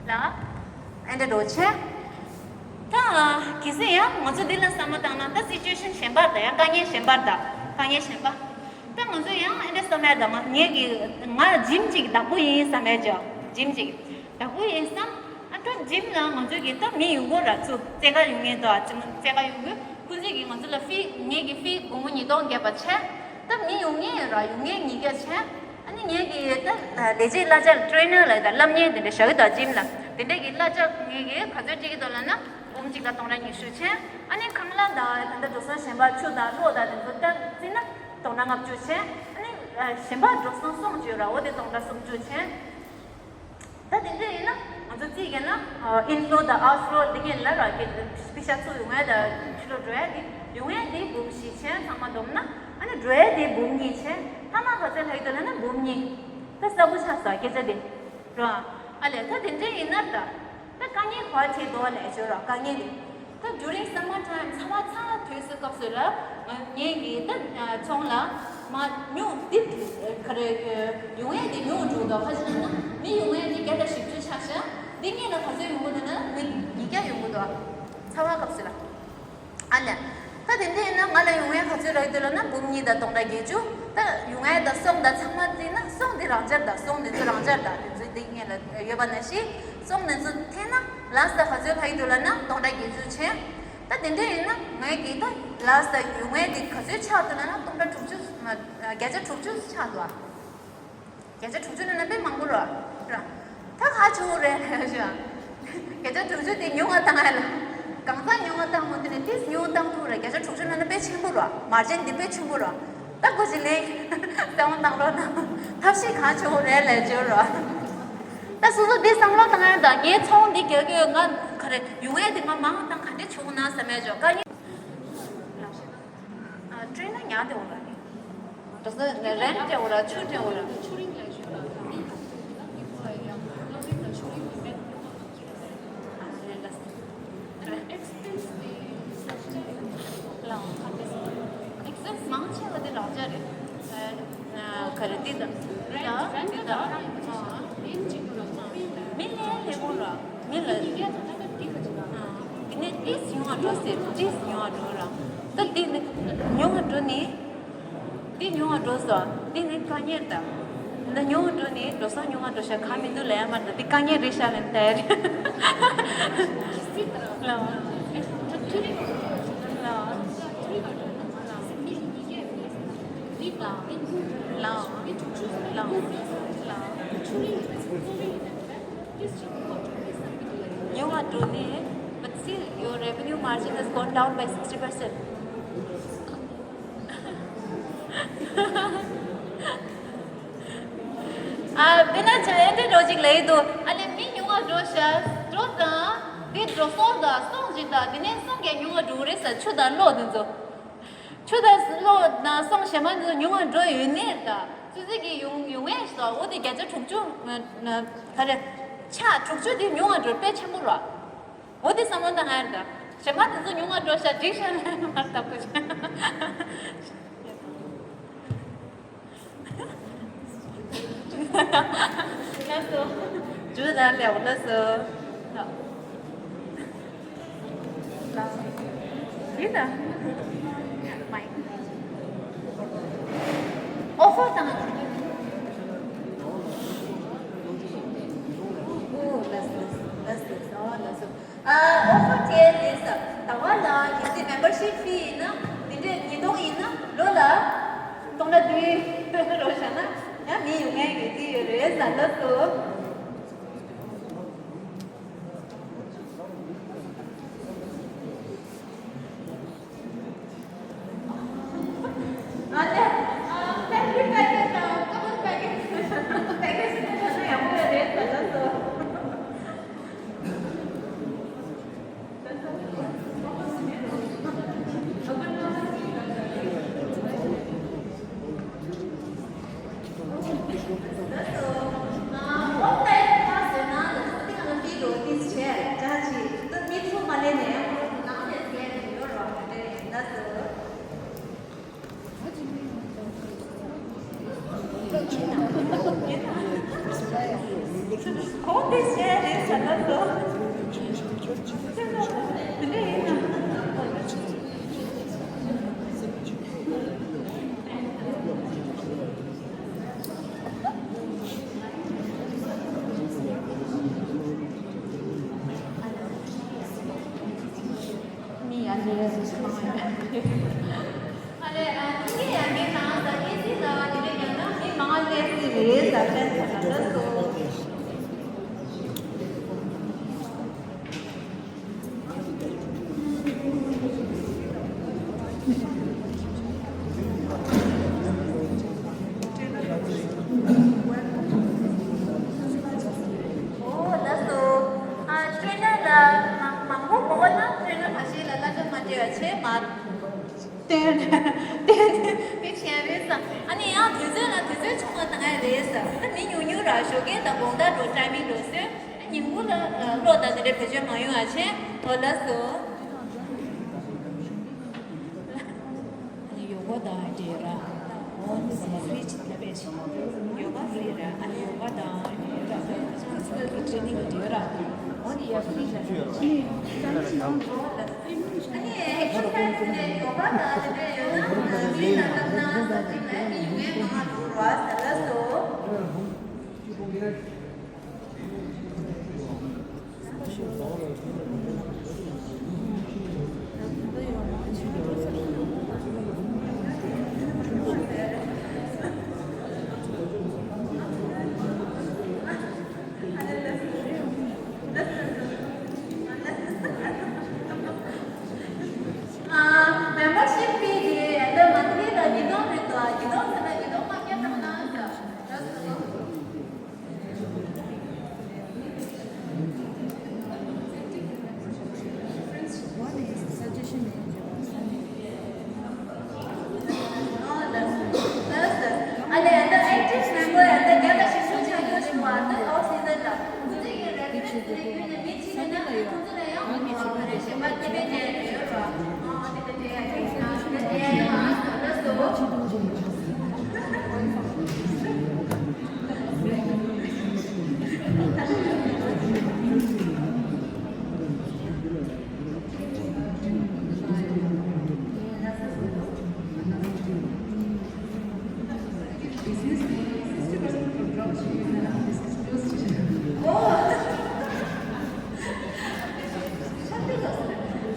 ལ། ཨེ་འདྲ་འགྲོ་ཆེ། ད་གལ་སྲིད་ཡང་ང་ཚོ་འདི་ལ་བསམ་བློ་བཏང་ན་ད་situation་གཞན་པ་དང་ཡང་དཀའ་ངལ་གཞན་པ་དང་དཀའ་ངལ་གཞན་པ། ད་ང་ཚོ་ཡང་ཨེ་འདྲ་བསམ་ཡ་དང་མ་ངས་ཀྱི་ང་gym་ཅིག་བདག་པོ་ཡིན་བསམ་ཡ་ཅིག gym་ཅིག་བདག་པོ་ཡིན་བསམ། ཨ་ད་gym་ལ་ང་ཚོ་གི་ད་མི་ཡོང་གི་ར་ཚུར་རྩེད་ག་ཡོང་མཁན་དང་ཨ་ཅི་མོ་རྩེད་ག་ཡོང་གི་ཁོ་ཚོས་ཀྱི་ང་ཚོ་ལ་fee་ངས་ཀྱི་fee་སྒོར་མོ་ཉིས་སྟོང་བརྒྱབ་པ་བྱས། ད་མི་ཡོང་མཁན་ཡོད་ར་ཡོང་མཁན་ཉིས་བརྒྱ་བྱས། ཨ་ནི་ངས་ཀྱི་ད་ལས་བྱེད་གླ་ཆ་trainer་ལ་ད་བསླབ་མཁན་དེ་འདྲ་བཞག་གི་འདུག gym་ལ། དེ་འདྲས་ཀྱི་གླ་ཆ་ངས་ཀྱི་ག་ཚོད་སྤྲད་ཀྱི་འདུག་ལབ་ན་འབུམ་གཅིག་དང་སྟོང་ཕྲག་ཉི་ཤུ་བྱས། ཨ་ནི་ཁང་གླ་དང་ད་ལྟ་འགྲོ་སོང་གཞན་པ་ཆུ་དང་གློག་དང་དེ་ཚོ་ད་བརྩིས་ན་སྟོང་ཕྲག་ལྔ་བཅུ་བྱས། ཨ་ནི་གཞན་པ་འགྲོ་སོང་གསུམ་བརྗོད་ར་འོ་དེ་སྟོང་ཕྲག་སུམ་ཅུ་བྱས། ད་དེ་འདྲ་ཡིན་ན་ང་ཚོ་རྩིས་རྒྱག་ན་inflow་དང་outflow་འདི་གཉིས་ལ་ར་གི་པེ་ཤ་ཚུར་ཡོང་ཡ་དང་ཕྱི་ལོགས་འགྲོ་ཡ་དེ་ཡོང་ཡ་དེ་འབུམ་བཞི་བྱས་ཚང་མ་བསྡོམས་ན་ཨ་ནི་འགྲོ་ཡ་དེ་འབུམ་གཉིས་བྱས། ཐ་མ་ག་ཚོད་ལྷག་ཡོད་ལབ་ན་འབུམ་གཉིས། ད་གསལ་པོ་ཆགས་སོང་སྐད་ཆ་དེ་ར། ཨ་ལས་ད་དེ་འདྲ་ཡིན་ན་ད་ད་དཀའ་ངལ་ག་བ་ཆེ་དོ་ལས་ཞོར་ར་དཀའ་ངལ་དེ། ད་during summer time་ཚ་བ་ཚ་དུས་སུ་སྐབས་སུ་ལ་ང་ངས་ཀྱི་ད་ཚོང་ལ་ མ་ཉུང་འདི་ག་རེ་ཡོང་ཡས་དེ་ཉུང་འགྲོ་འདུག་ཁ་ཅིག་ན་ན་མི་ཡོང་ཡས་དེ་བརྒྱ་དང་བཞི་བཅུ་ཆགས་ཤག་འདི་གཉིས་ལ་ག་ཚོད་ཡོང་གི་འདུག་ན་མི་ཉིས་བརྒྱ་ཡོང་གི་འདུག་ཚ་བ་སྐབས་སུ་ལ། ཨ་ལས། ད་དེ་འདྲ་ཡིན་ན་ང་ལ་ཡོང་ཡས་ག་ཚོད་རག་གི་འདུག་ལབ་ན་འབུམ་གཉིས་དང་སྟོང་ཕྲག་བརྒྱད་ཅུ། ད་ཡོང་ཡས་དང་སོང་དང་ཚང་མ་བརྩིས་ན་སོང་དེ་རང་འཇགས་དང་སོང་དེ་ཚོ་རང་འཇགས་དང་དེ་ཚོའི་སྟེང་ཉེ་ལ་ཡོད་པ་ནང་བཞིན་སོང་དེ་ཚོ་འཐེན་ན་ལགས་སོ་ག་ཚོད་ལྷག་གི་འདུག་ལབ་ན་སྟོང་ཕྲག་བརྒྱད་ཅུ་བྱས། ད་དེ་འདྲ་ཡིན་ན་ངས་ཀྱིས་ད་ལགས་སོ་ཡོང་ཡས་དེ་ག་ཚོད་ཆགས་འདུག་ལབ་ན་སྟོང་ཕྲག་དྲུག་ཅུ་བརྒྱ་ཆ་དྲུག་ཅུ་ཆགས་འདུག་ཨ། བརྒྱ་ཆ་དྲུག་ཅུ་ནང་ན་དཔེ་མང་པོ་རེད་ར། ད་ག་ཆེ་བོ་རེད་ལབ་ཤག་བརྒྱ་ཆ་དྲུག་ཅུ་དེ་ཉུང་བ་བཏང་ཡ་ལ། གང་ཟག་ཉུང་བ་བཏང་མོ་དེ་ནས་ཏིས་ཉུང་བཏང་ཐུབ་ར། བརྒྱ་ཆ་དྲུག་ཅུ་ནང་ན་དཔེ་ཆེན་པོ་ར། མར་ཇིན་འདི་དཔེ་ཆེན་པོ་ར། ད་ཁོ་ཅིག་ལེན་བསམ་བློ་བཏང་རོགས་གནང་། ཐབས་ཤེས་ག་ཆེ་བོ་རེད་ལབ་བརྗོད་ར། ད་སོ་སོ་འདི་བསམ་བློ་བཏང་ཡ་དང་ངའི་ཚོང་འདི་རྒྱག་གི་ཡོད་ང་ག་རེ་ཡོང་ཡ་དེ་ང་མང་བཏང་ག་འདྲ་བྱུང་ན་བསམ་ཡ་ཅོ་དཀའ་ངལ། ཨ། སྤྲད་ན་ཉག་དེ་འོ་ར་ནི། འགྲོ་ས་རེན་སྤྲད་འོ་ར་ཆུ་སྤྲད་འོ་ར། ཨ་ནི་ལ་ས། ལ་ཁ་ཏེ་ས། ཨེག་སི་པེན་སི་མང་ཆེ་བ་དེ་རང་འཇགས་རེད། ཨ། ག་རེ་འདི་དང་། འདི་དང་འདི་དང་། མི་ལས་ལས་པོ་ར། མི་ལ། ཨ། དེ་ནས་ཏིས་ཉུང་བ་འགྲོ་ཟེར་ཏིས་ཉུང་བ་འགྲོ་ར། ད་འདི་ནི་ཉུང་བ་འགྲོ་ནི། འདི་ཉུང་བ་འགྲོ་སོང་འདི་ནི་དཀའ་ངལ་དང་། འདི་ཉུང་བ་འགྲོ་ནི་འགྲོ་སོང་ཉུང་བ་འགྲོ་ཤག་ག་མི་འདུག་ལ་ཡ་མར་ད་འདི་དཀའ་ངལ་རེད་ཤག་ལན་ཏེར། ལ། ལ། ལ། ལ། ལ། ཉུང་བ་འགྲོ་ནས། But see, your revenue margin has gone down by sixty percent. ཨ། དཔེར་ན་ཆ་ཨེ་འདྲ་འགྲོ་ཅིག་ལས་འདུག་ཨ་ལས་མི་ཉུང་བ་འགྲོ་ཤག་འགྲོ་དང་། འདི་འགྲོ་སོང་དང་སོང་ཅིག་དང་དེ་ནས་སོང་གས་ཉུང་བ་འགྲོ་གི་རེད་ཟེར་ཆུ་དང་གློག་འདི་ཚོ། ཆུ་དང་གློག་དང་སོང་གཞན་པ་འདི་ཚོ་ཉུང་བ་འགྲོ་ཡོད་ནས་ད། སུ་ཙི་གི་ཡོང་ཡོང་ངེས་ཤིག་དང་འོ་དེ་བརྒྱ་ཆ་དྲུག་ཅུ། ག་རེ། ཆ་དྲུག་ཅུ་དེ་ཉུང་བ་འགྲོ་དཔེ་ཆེན་པོ་རེད། འོ་དེ་བསམ་བློ་བཏང་ཡ་རེད་ད། གཞན་པ་དེ་ཚོ་ཉུང་བ་འགྲོ་ཤག་འགྲིག་ཤག་ལ་མར་ལྟ་དགོས་ཤག་ལགས་སོ། ཇུ་ད་ལེའོ་ལགས་སོ། ཡིན་ད། མའི། ཨོ་ཧྥོ་དང་། ཨོ་ལགས་སོ། ལགས་སོ། ཨོ་ལགས་སོ། ཨ། ཨོ་ཧྥོ་སྤྲད་རེད་ཟེར། ཟླ་བ་ལ་གལ་སྲིད་མེམ་བར་ཤིབ་ཕི་ཡིན་ན་འདི་འདྲས་ཉིས་སྟོང་ཡིན་ན་ལོ་ལ་སྟོང་ཕྲག་བདུན་རོགས་བཞག་ན་ཡང་མི་ཡོང་ངེས་ཀྱི་རྩིས་ཡོད་རེད་ཟེར། ལགས་སོ། ཨ་ལས། ཨ། ཕེ་མི་ལི་པེ་ཀེ་ཇི་དང་ཀ་པལ་པེ་ཀེ་ཇི། པེ་ཀེ་ཇི་དེ་ཚོ་ཡག་པོ་ཡོད་རེད་ཟེར། ལགས་སོ། མི་ཡར་སླེབས་སོང་། ཨ་ལས། ཨ། ཐུགས་རྗེ་ཡར་རྒྱས་གནང་ཟེར། ཨེ་སི་ཟེར་བ་དེ་འདྲ་ཡང་ན་མི་མང་སླེབས་ཀྱི་རེད་ཟེར་བཤད་ཚར་ལ་སོ། ཨོ་ལགས་སོ། ཨ། ཊེ་རེ་ནར་ལ་མང་མང་པོ་མོ་ན་ཊེ་རེ་ནར་ཁ་ཤས་ལ་བསླབ་བྱ་མ་སྤྲད་པ་བྱས་མ། ཏན་ཏན་དེ་བྱས་རེད་ཟེར། ཨ་ནི་ཡང་དུས་ཚོད་ལ་དུས་ཚོད་ཆུང་བ་བཏང་ཡ་རེད་ཟེར། ད་མི་ཉུང་ཉུང་ར་ཞོགས་ཀས་དང་དགོང་དག་འགྲོ་ཊའི་མིང་འགྲོ་ཟེར། ཉིན་གུང་ལ་གློག་དང་དེ་འདྲ་བེད་སྤྱོད་མ་ཡོང་བ་བྱས། ཨོ་ལགས་སོ། ཨ་ནི་ཡོ་ག་དང་དེ་ར། ཨོ། ཡོ་ག་ཕི་རི་ར། ཨ་ནི་ཡོ་ག་དང་ཡོ་ག་ཊེ་ནིང་ཡོད་ར། འོ་དེ་ཡ་ཕི་རི་ར། ཨ་ནི་ཨེག་སར་སའི་ཛི་ནས་ཡོ་ག་དང་དེ་འདྲ་ཡོད་ན་ཕི་རི་ན་ལབ་ན་ས་ཅིག་ལ་ཡོ་ག་མང་པོ་ར་ཟེར་ལ་སོ། ཨ། མེམ་བར་ཤིབ་ཕི་དེ་ཨ་ད་མན་ཐ་ལི་ལ་ཉིས་སྟོང་རེད་དོ། ཉིས་སྟོང་ཟེར་ན་ཉིས་སྟོང་མ་སྐྱེལ་བཏང་ན་ཟེར།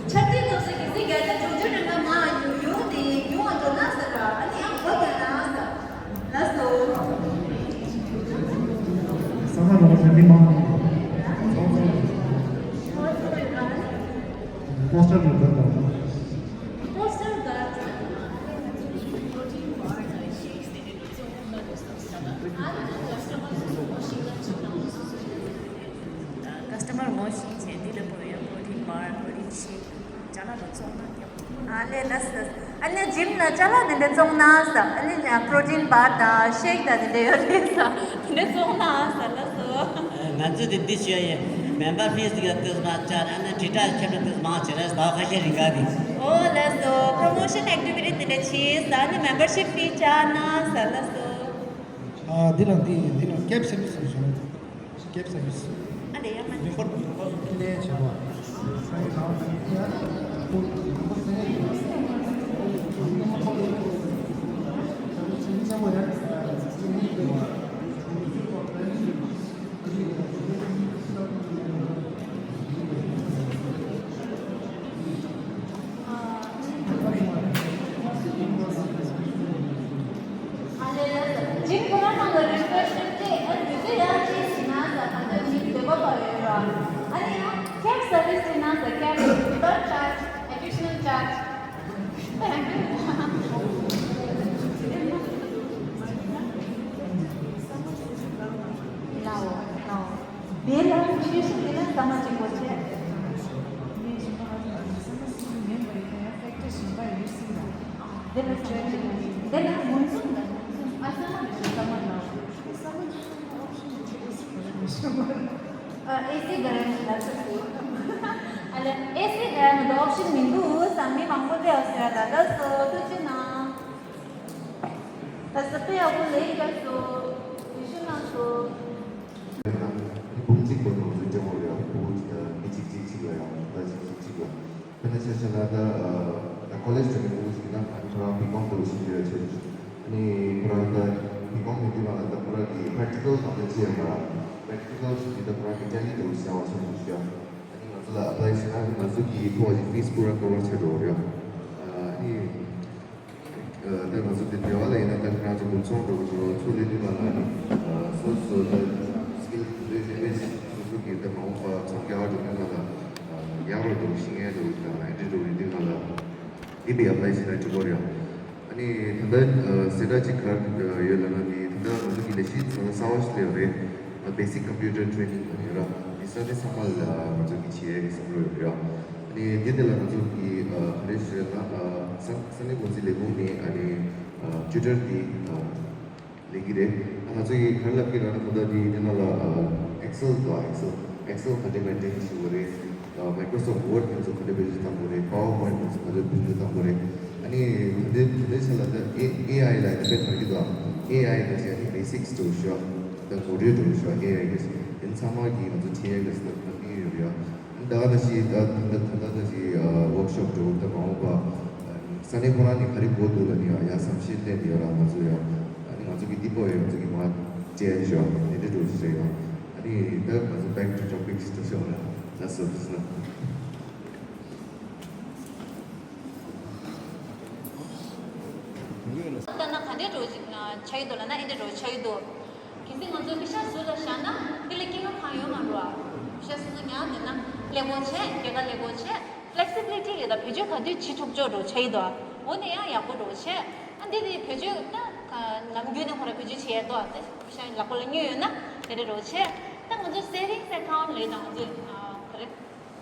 ཆ་ཏི་ལོ་སི་གི་སི་ག་ད་ཅུང་ཅུང་རིང་ན་མ་ཡུ་ཡུ་དེ་ཡུ་ཨ་འགྲོ་ན་ས་ར། ཨ་ནི་ཡང་བ་ག་ན་ས། ལ་སོ། ས་ས་ལོ་སི་མི་མང་། ཚོང་ཚོང་། པོ་སི་ཊར་ནང་བཀར་དང་། པོ་སི་ཊར་བཀར། ཀ་སི་ཊ་མར་ངོ་ཤེས་བྱས་འདི་ལ་པོ་ཡང་པོ་ཊིན་བར་པོ་ཊིན་ཤེག་ཅ་ལག་ལ་བཙོང་ན་ཡག་པོ། ཨ་ལེ་ལ་སི། ཨ་ནི་ཇིམ་ན་ཅ་ལག་དེ་འདྲ་བཙོང་ན་ས། ཨ་ནི་ཡང་པོ་ཊིན་བར་དང་ཤེག་དང་དེ་འདྲ་ཡོད་རེད་ས། དེ་འདྲ་བཙོང་ན་ས་ལ་སོ། ང་ཚོས་དེ་འདི་བྱས་ཡིན། མེམ་བར་ཕི་སི་ཡང་ཏོག་ཙམ་བཅག་ནས་ཨ་ནི་ཊི་ཊ་ཁྱབ་ཏོག་ཙམ་མང་བྱས་ནས་ཟླ་བ་ཁ་ཤས་རིང་ག་གི། ཨོ་ལ་སོ། པོ་རོ་མོ་ཤན་ཨེག་ཊི་བི་ཊི་དེ་འདྲ་བྱས་ས། ཨ་ནི་མེམ་བར་ཤིབ་ཕི་བཅག་ན་ས་ལ་སོ། ཨ་འདི་ལ་འདི་འདི་ལ་ཀེབ་སེར་བིས་ཟེར་བྱུང་། ཀེབ་སེར་བིས། ཨ་ལེ་ཡ་མ། མེམ་བར་ཁྱིམ་ལས་བྱེད་པ། ས་ཡི་ནང་དུ་ཡ། ཨ་ལེ་ལ་ས། ཇིམ་ཁོ་རང་ནང་ལ་རི་ཕེ་ཤི་མེན་ཊི་ཨ་དུས་ཚོད་ཡར་ཅིག་ཕྱིན་ན་ས། ད་ལྟ་ཇིམ་བདེ་པོ་བ་ཡོད་ར། ཨ་ནི་ཡང་ཁེབ་སར་བིས་ཕྱིན་ན་ས། ཁེབ་བི་ཐའུཊ་ཅར་ཇི། ཨེ་ཌི་ཤ་ནལ་ཅར་ཇི། ལའོ་ལའོ། དེ་ལ་ཆོས་སུ་དེ་ལ་ས་མ་གཅིག་པོ་བྱས། དེ་ལ་ཆོས་དེ་ལ་ངོས་འཛིན་དང་ངོས་འཛིན། ཨ་ས་མ་ཆོས་ས་མ་ལའོ། ཨ་ཨེ་སི་ག་རེ་ལ་ཆོས་སུ། ཨ་ལེ་ཨེ་སི་ག་རེ་མ་གཏོགས་ཨོབ་ཤན་མི་འདུག་ས། མི་མང་པོ་སླེབས་ཡོད་ཟེར་ལ། ད་སོ་ཐུགས་རྗེ་གནང་། ད་ས་པེ་ཡག་པོ་ལས་ཀ་སོ། ཡེ་ཤུ་ན་སོ། ནི་ཕྲུ་གུ་གཅིག་པོ་ནོར་འཛུལ་སྤྲད་མོ་རེད། ཕྲུ་གུ་མི་གཅིག་གཅིག་གཅིག་ལ་ཡང་ད་གཅིག་གཅིག་གཅིག་ལ། དཔེར་ན་ཆ་བཞག་ན་ད་ད་ཁོ་ལེཇ་དེ་ནས་ཕྲུ་གུ་གཅིག་ཡིན་ན་ཨ་ནི་ཁོ་རང་བི་ཀོམ་དུ་ཕྱིན་ཡོད་ཆེད། ཨ་ནི་ཁོ་རང་ད་བི་ཀོམ་ཡིན་དུས་ང་ལ་ད་ཁོ་རང་གི་པེ་རེག་ཊི་ཀལ་གང་འདྲ་ཅི་ཡོད་མ་རེད། པེ་རེག་ཊི་ཀལ་ཞིག་གི་ད་ཁོ་རང་གི་ཊེ་ལི་དུ་བྱ་བ་ཆེན་པོ་ཞིག་ཡོད། ཨ་ནི་ང་ཚོ་ལ་ཨེ་པ་ལའི་བྱས་ན་ང་ཚོ་གི་ཕོ་བ་གི་ཕིས་པུ་ར་ཀ་བར་བྱེད་འགྲོ་གི་རེད། ཨ་ནི། ད་ང་ཚོ་དེ་སྡེ་བ་ལ་ཡིན་ན་ད་ང་ཚོ་འབུམ་ཚོགས་འགྲོ་གི་འགྲོ་ཚུར་ལེན་དུས་ང་ལ་ནི་སོ་སོ་ད་སི་ཀིལ་རེ་རེ་བས་སོ་སོ་གི་ད་མ་འོངས་པ་ཚོང་རྒྱག་འགྲོ་དུས་ང་ལ་ཡག་རུ་འགྲོ་ཤེས་ངེས་འགྲོ་གི་ད་ལ་ཡིན་འགྲོ་ཡིན་དུས་ང་ལ་འདི་མི་ཨེ་པ་ལའི་བྱས་ན་འགྲིག་གོ་རེད། ཨ་ནི་ད་ལྟ་སེ་ད་ཅིག་ག་ཡོད་ལ་ན་ནི་ད་ལྟ་ང་ཚོ་གི་ལས་གཞི་ཚོ་གསར་བ་ཞིག་སླེབས་རེད། Basic Computer Training ལ་ཡོད་ར། འདི་ས་ནི་ཚང་མ་ལ་ང་ཚོ་གི་བྱེད་ཡས་ཀྱི་བསམ་བློ་ཡོད་རེད། ཨ་ནི་འདི་འདི་ལ་ང་ཚོ་གི་ག་རེ་ཞུ་ཡ་ན་ས་ས་གནས་འགོ་འཛིན་ལས་ཁུངས་ནས་ཨ་ནི་ཊུ་ཊར་འདི་ལེན་གི་རེད། ང་ཚོ་གི་ག་རེ་ལབ་ཀྱི་ར་ན་ད་ལྟ་འདི་འདི་ནང་ལ་ཨེག་སེལ་དང་ཨེག་སེལ་ཨེག་སེལ་ག་འདྲ་མེན་ཊེན་བྱེད་དགོས་རེད། Microsoft Word དེ་ཚོ་ག་འདྲ་བེད་སྤྱོད་གཏང་དགོས་རེད། PowerPoint དེ་ཚོ་ག་འདྲ་བེད་སྤྱོད་གཏང་དགོས་རེད། ཨ་ནི་ད་ལྟའི་ད་ལྟའི་ཆ་ལ་ད་ཨེ་ཨེ་ཨའི་ལ་ཌི་པེན་ཌི་བྱེད་ཀྱི་འདུག་ཨེ་ཨའི་གི་ཨ་ནི་བེ་སིག་སི་འདྲ་བོ་ཞིག་ཡོད། ད་ངོ་སྤྲོད་འདྲ་བོ་ཞིག་ཡོད། ཨེ་ཨའི་གི་དེ་ཚང་མ་གིས་ང་ཚོ་ཁྲིད་ཡས་གི་ད་ད་གནས་ཡོད་རེད་ཡ། ཨ་ནི་ད་ག་ནང་བཞིན་ད་ད་ད་ད་ག་ནང་བཞིན་ཝོག་ཤོབ་འདྲ་བོ་ད་མ་འོངས་པ་ས་གནས་ཁོ་རང་ནས་ག་རེ་དགོས་འདུག་ལབ་ནས་ཡ་ཡ་བསམ་ཤེས་ལེན་ཡོད་ར། ང་ཚོ་ཡ་ཨ་ནི་ང་ཚོ་གི་ཏི་པོ་ཡ་ང་ཚོ་གི་མ་སྤྲད་ཡ་ཞོག་དེ་འདྲ་འདྲ་བོ་ཞིག་རེད་ཡ། ཨ་ནི་ད་ང་ཚོ་back to topics འདྲ་ཞིག་ལ་ལ་སོ་ད་ས། ལྟ་ན་ག་འདྲའི་འགྲོ་ཆགས་ཡོད་འདུག་ལབ་ན་ཨེ་འདྲའི་འགྲོ་ཆགས་ཡོད་འདུག་གལ་སྲིད་ང་ཚོ་མི་ཤ་ཟུར་ལ་བཞག་ན་དེ་ལ་སྐྱེ་ཁམས་གང་ཡོད་མ་འགྲོ་ཨ། མི་ཤ་སོ་སོ་ཉར་ནས་ན་ཀླད་ཀོར་བྱས་སྐྱེ་ཀ་ཀླད་ཀོར་བྱས་flexibility ལས་ད་བེད་སྤྱོད་ག་དུས་བྱེད་ཐུབ་ཆོག་འགྲོ་ཆགས་ཡོད་འདུག་ཨ། འོ་ནས་ཡང་ཡག་པོ་འགྲོ་བྱས་ཨ་འདི་དེ་བེད་སྤྱོད་ད་ནམ་རྒྱུན་ནས་ཁོ་ར་བེད་སྤྱོད་བྱེད་ཡས་འདུག་ཨ། དེ་མི་ཤ་ལག་པ་ལ་དངོས་ཡོད་ན་དེ་འདྲ་འགྲོ་བྱས་ད་ང་ཚོ་savings account ལས་ད་ང་ཚོ་ག་རེ།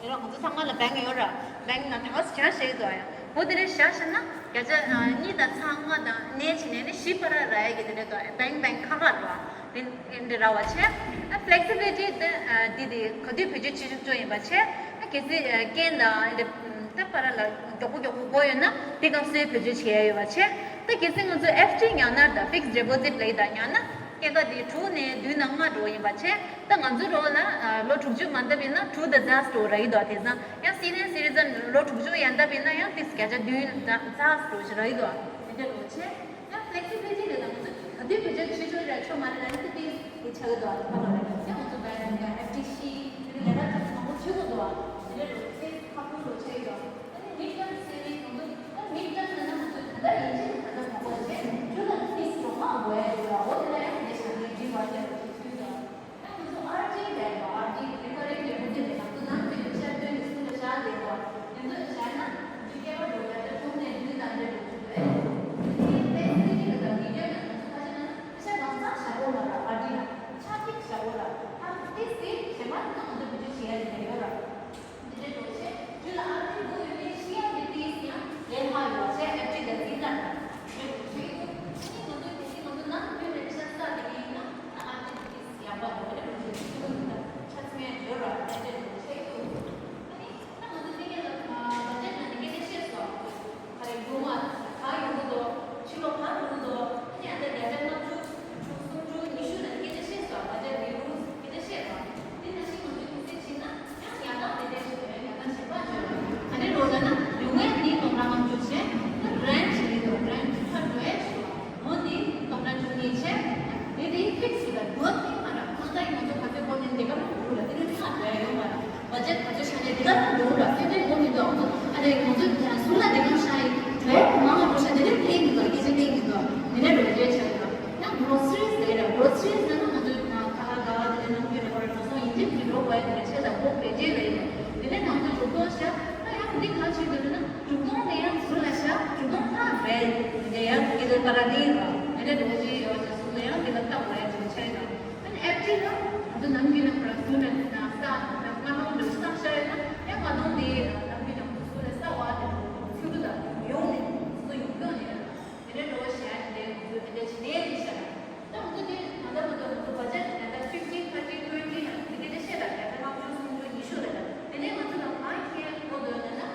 ཡོད་ར། ང་ཚོ་ཚང་མ་ལ་bank ཡོད་ར། bank ནང་ད་ག་སེ་བཞག་ཤེས་འདུག་ཨ། ཡ་འོ་དེ་རེད་བཞག་ཤེས་ན་བརྒྱ་ཆ་གཉིས་དང་ཚེག་ལྔ་དང་གནས་ཆེ་ནས་ནི་བཞི་བར་ར་ཡ་གི་དེ་རེད་འདུག bank bank ཁག་ཁག་ར། དེ་འདི་ར་བ་བྱས། ཨ་flexibility དེ་དེ་དེ་ག་དུས་བེད་སྤྱོད་བྱེད་ཆོག་ཆོག་ཡིན་པ་བྱས། ཨ་གལ་སྲིད་རྐྱེན་དང་འདི་ད་བར་ལ་མགྱོགས་པོ་མགྱོགས་པོ་དགོས་ཡོད་ན་དེ་སྐབས་སུ་བེད་སྤྱོད་བྱེད་ཡ་ཡོད་པ་བྱས། ད་གལ་སྲིད་ང་ཚོ་ཨེཕ་ཌི་ཉར་ན་དང་fixed deposit ལབ་ཡ་དང་ཉར་ན། སྐྱེད་ཀ་དེ་དྲུག་ནས་བདུན་དང་ལྔ་འགྲོ་ཡིན་པ་བྱས། ད་ང་ཚོའི་རོགས་ལ་ལོ་དྲུག་ཅུ་མ་འདབ་ཡིན་ན་to the ཛ་འགྲོ་ར་ཡི་དོ། དེ་ཙང་ཡང་senior citizen ལོ་དྲུག་ཅུ་ཡན་འདབ་ཡིན་ན་ཡང་ཏིག་བརྒྱ་ཆ་བདུན་དང་ཙ་འགྲོ་ཞིག་ར་ཡི་དོ། དེ་འདྲ་འགྲོ་བྱས་ཡང་flexibility ལ་ང་ཚོ་ག་དུས་བེད་སྤྱོད་བྱེད་ཆོག་ར་ཆོག་མ་རེད་ལ་ནི་ཏིག་ཏིག་དེ་ཆགས་ཀྱི་འདུག་ཨ། ཁོ་ལ་རེད་ཡང་ང་ཚོ་བས་ཡང་ཨེཕ་ཌི་ཤི་དེ་ལས་ཀ་ཚོགས་མང་པོ་བྱེད་དགོས་འདུག་ཨ། དེ་འདྲ་འགྲོ་ཚེ་ཁག་པོ་འགྲོ་བྱས་ཡོད། ཨ་ནི་mid term saving ང་ཚོ་ད་mid term ལ་ན་ང་ཚོ་ད་ལྟ་ཡིན་གཅིག་ད་ལྟ་མ་དགོས་བྱས་ཇུ་ལ་ཏིས་ལོ་མ་དགོས་ཡ་ཡོད་ལ་འོ་དེ་ལ་ཡང་དེ་བཞག་ནས་འགྲིག་པ་དེ་ལ་ཚུལ་དང་། ད་ང་ཚོ་ཨར་ཊི་ལས་པ་ཨར་ཊི་recurring deposit ལས་ང་ཚོ་ནང་དུ་ཡོད་ཤར་དོན་གྱི་སུ་ལ་བཞག་ལས་པ་དེ་ཚོ་བཞག་ན་ང་ཚོ་སྐྱེ་བ་འགྲོ་ཡ་ད་དྲུག་ནས་བདུན་དང་འདྲ་འགྲོ་ཚུལ་དོན། དེ་ཚེ་སྲིད་ཀྱི་ད་mid term ལ་ང་ཚོ་ཁ་ཤས་ན་ཤ་གང་ཚང་བཞག་དགོས་ལ་ར་ཨར་ཊི་ལ་ཆ་ཐིག་བཞག་དགོས་ལ་ད་དེ་སྲིད་གཞན་པ་ད་ང་ཚོ་བེད་སྤྱོད་བྱེད་ཡ་དེ་ཡོད་ར། དེ་འདྲའི་འགྲོ་ཆེད་དུས་ལ་ཨ་ཁུ་བུ་ཡོད་ནས་ཤི་ཡ་གི་ཏིས་ཡང་ལས་ལྷག་ཡོད་ཆེད་ཨེ་ཏི་ལ་ཏིས་ལ་རེད་ཞུ་ཡི་འདུག་ཨ་ནི་ང་ཚོ་གལ་སྲིད་ང་ཚོ་ནང་ཁུལ་ནས་ཤ་ས་དེ་གི་ཡིན་ན་ཨ་ཨ་ཏི་ཏིས་ཡག་པ་འདུག་ཨ་ནི་ང་ཚོ་ཤི་ཡོད་འདུག་ཆ་ཚང་ཡང་ཡོད་ར་ཨེ་ཏི་འགྲོ་ཆེད་འདུག་ཨ་ནི་ད་ང་ཚོ་དེ་གས་ལ་བ་ཇེ་ཊི་ནང་ནས་སྐད་ཆ་བཤད་སོང་། ག་རེ་ཡོང་བ་ག་ཡོང་གི་འདུག་ཕྱི་ལོགས་ག་འགྲོ་གི་འདུག་ཨ་ནི་ཨ་ད་བརྒྱ་ཆ་ལྔ་བཅུ་དྲུག་ཅུ་སུམ་ཅུ་ཉི་ཤུ་ལ་སྐད་ཆ་བཤད་སོང་བ་ཇེ་ཊི་ནས་རུལ་སི་སྐད་ཆ་བཤད་ར། དེ་ནང་བཞིན་ང་ཚོས་དམིགས་བསལ་བྱས་ན་ཡང་ཡག་ཐག་དེ་འདྲ་ཞིག་ཡོད་ཡག་ཐག་གཞན་པ་བརྗོད་ར། ག་འདྲའི་རོགས་ལབ་ན་ཡོང་ཡས་འདི་སྟོང་ཕྲག་ལྔ་བཅུ་བྱས་ད་རེན་ཊི་ཞིག་རེད་འདུག་རེན་ཊི་ཁ་འགྲོ་ཡས་ཞིག་འོ་འདི་སྟོང་ཕྲག་བཅུ་གཉིས་བྱས་དེ་དེ་ཕིག་སི་རེད་འདུག་དེ་མ་ར་ཁང་ཚན་ང་ཚོ་ག་ཚོད་གོ་ནས་འདི་ག་རུ་འགྲོ་ར་དེ་ནི་ཁ་འགྲོ་ཡས་ཡོད་མ་ར། བ་ཇེ་ཊི་ག་ཚོད་བཞག་ནས་འདི་ག་རུ་འགྲོ་ར་སེམས་ཁྲལ་དགོས་མི་འདུག་ཨ་ནི་ང་ཚོ་ཟུར་ལ་འདི་ག་བཞག་ཡིན་འགྲོ་ཡས་མང་ང་འགྲོ་ཤ་འདི་ནི་གླེང་མི་འདུག་སྐད་ཆ་གླེང་མི་འདུག་འདི་ནས་འགྲོ་རྒྱུ་བྱས་ཡོད། ཡང་གྲོ་སི་རིས་ལས་ར་གྲོ་སི་རིས་ལ་ན་ང་ཚོས་ཁ་ལག་ཟ་བ་དེ་ནང་གི་རོ་ར་གྲོ་སོང་ཡིན་གཅིག་གི་འགྲོ་བ་ཡི་དེ་ཆེ་ད་ཕོག་པའི་རྗེས་ལ་ཡིན་དེ་ནས་ང་ཚོས་གྲུབ་ཐོབ་ཤ་ད་ཡང་འདི་ག་ཆེད་དུ་ན་གྲུབ་ཐོབ་ནས་ཡང་ཟུར་ལ་ཤ་གྲུབ་ཐོབ་ཁག་རེད་དེ་ཡང་དེ་ལ་པ་ར་དེ་ར་དེ་ནས་འགྲོ་རྒྱུ་ཡོད་ཅེས་སུ་ལ་ཡང་དེ་ལ་བཏགས་པ་ཡང་འགྲོ་ཆེ་ད་ཨ་ནི་ཨེབ་ཅི་ལ་ང་ཚོ་ནམ་རྒྱུན་ལ་ཁོ་ར་སུ་ལ་ན་ས་ང་ནང་འགྲོ་ས་ཤ་ཡོད་ན་ཡང་ང་ཚོ་དེ་ནམ་རྒྱུན་ལ་ཁོ་སུ་ལ་ས་བ་དེ་ཚུར་དུ་ད་ཡོང་ནས་སུ་ཡོང་གི་ཡོད་ནས། དེ་འདྲའི་འགྲོ་བ་ཞེ་ཡང་དེ་འདྲའི་ང་ཚོས་དེ་འདྲའི་བྱེད་ལས་ཀྱི་བྱ་ར། ད་ང་ཚོ་དེ་ད་ལྟ་བར་དུ་ང་ཚོ་བ་ཇེཊ་ད་ལྟ་fifteen thirty twenty ཡང་དེ་ག་དེ་བཤད་ད་ད་ལྟ་ལྔ་བཅུ་སུམ་ཅུ་ཉི་ཤུ་རེད་ད། དེ་ནས་ང་ཚོ་ལ་གང་ཁྱེར་དགོས་འདོད་ན་ན།